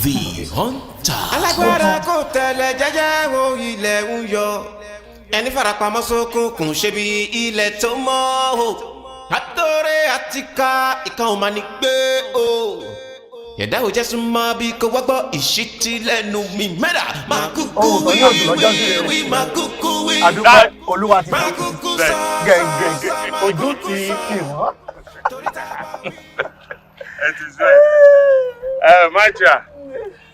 The Hunter. Alágbára kò tẹ̀lé jẹ́jẹ́ wo ilẹ̀ ń yọ, ẹni farapamọ́ sókùnkùn ṣe bí ilẹ̀ tó mọ́ o. Àtòrè àti ká ìkan ò máa ní gbé o. Ẹ̀dá ò jẹ́ súnmọ́ bí kò wá gbọ́ ìṣítí lẹ́nu mi mẹ́ta. Máa kúkú wí wí wí, máa kúkú wí. Àdúpẹ́, olúwa ti Máa kúkú sọ. Gẹ̀ǹgẹ̀ǹgẹ̀ ojú ti tì wọ́n. Ẹ ti sọ ẹ ẹ májà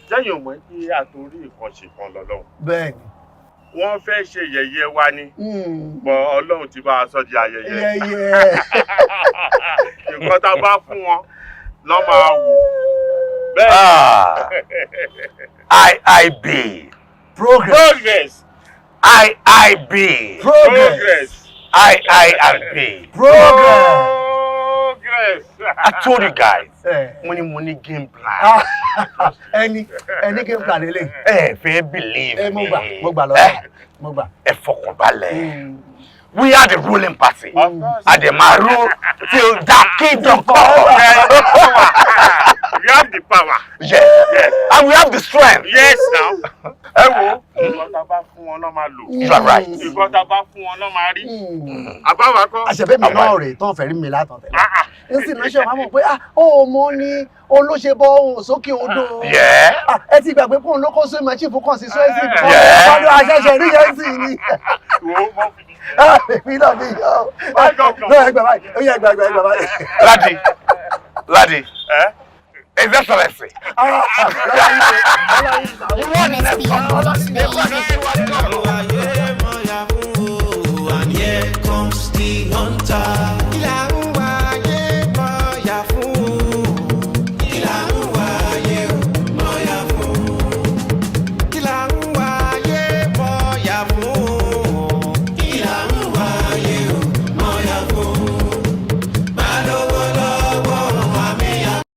jẹ́yìn ò mọ̀ pé àtòrí ìkànṣe kan lọ́lọ́run. Bẹ́ẹ̀ni. Wọ́n fẹ́ ṣe yẹ̀yẹ́ wa ni, bọ̀ Ọlọ́run ti bá a sọ di ayẹyẹ. Yẹ̀yẹ́. Nǹkan tá a bá fún wọn lọ́ máa wò bẹ́ẹ̀. IIB. Progress. Progress. IIB. Progress. I, I, and B. Progress. I told you guys. Mo ní mo ní game plan. Ẹni ẹni game plan lélẹ̀. Ẹ fẹ́ believe Ẹ mo me. gbà, mo gbà lọ́wọ́, mo gbà. Ẹ fọkàn balẹ̀. We are the ruling party. And the maru till that kingdom come. We have the power. Yes. Yes. And we have the strength. Yes now. Ẹ wo, nǹkan tá a bá fún wọn náà máa lò. You are right. Nǹkan tá a bá fún wọn náà máa rí. Àbáwá kọ́. Àṣẹfẹ́ mi náà rè tán fẹ́ rí mi látàn tẹ́lẹ̀. N sì náà ṣe wàá mọ̀ pé ah ó mọ ni olóṣè bọ ohun sókè odò. Yeah. Ah, ẹ ti gbàgbé pé òun ló kó sóyún machine fún constituency. Yeah. Ọdún àṣẹṣẹ rí yẹn sì ni. Ah, èmi náà mi yọ. Náà ẹ gbà báyìí, ó yẹ ẹ gbà ẹ gbà báyìí. Ladi. Ladi. His Excellency. You want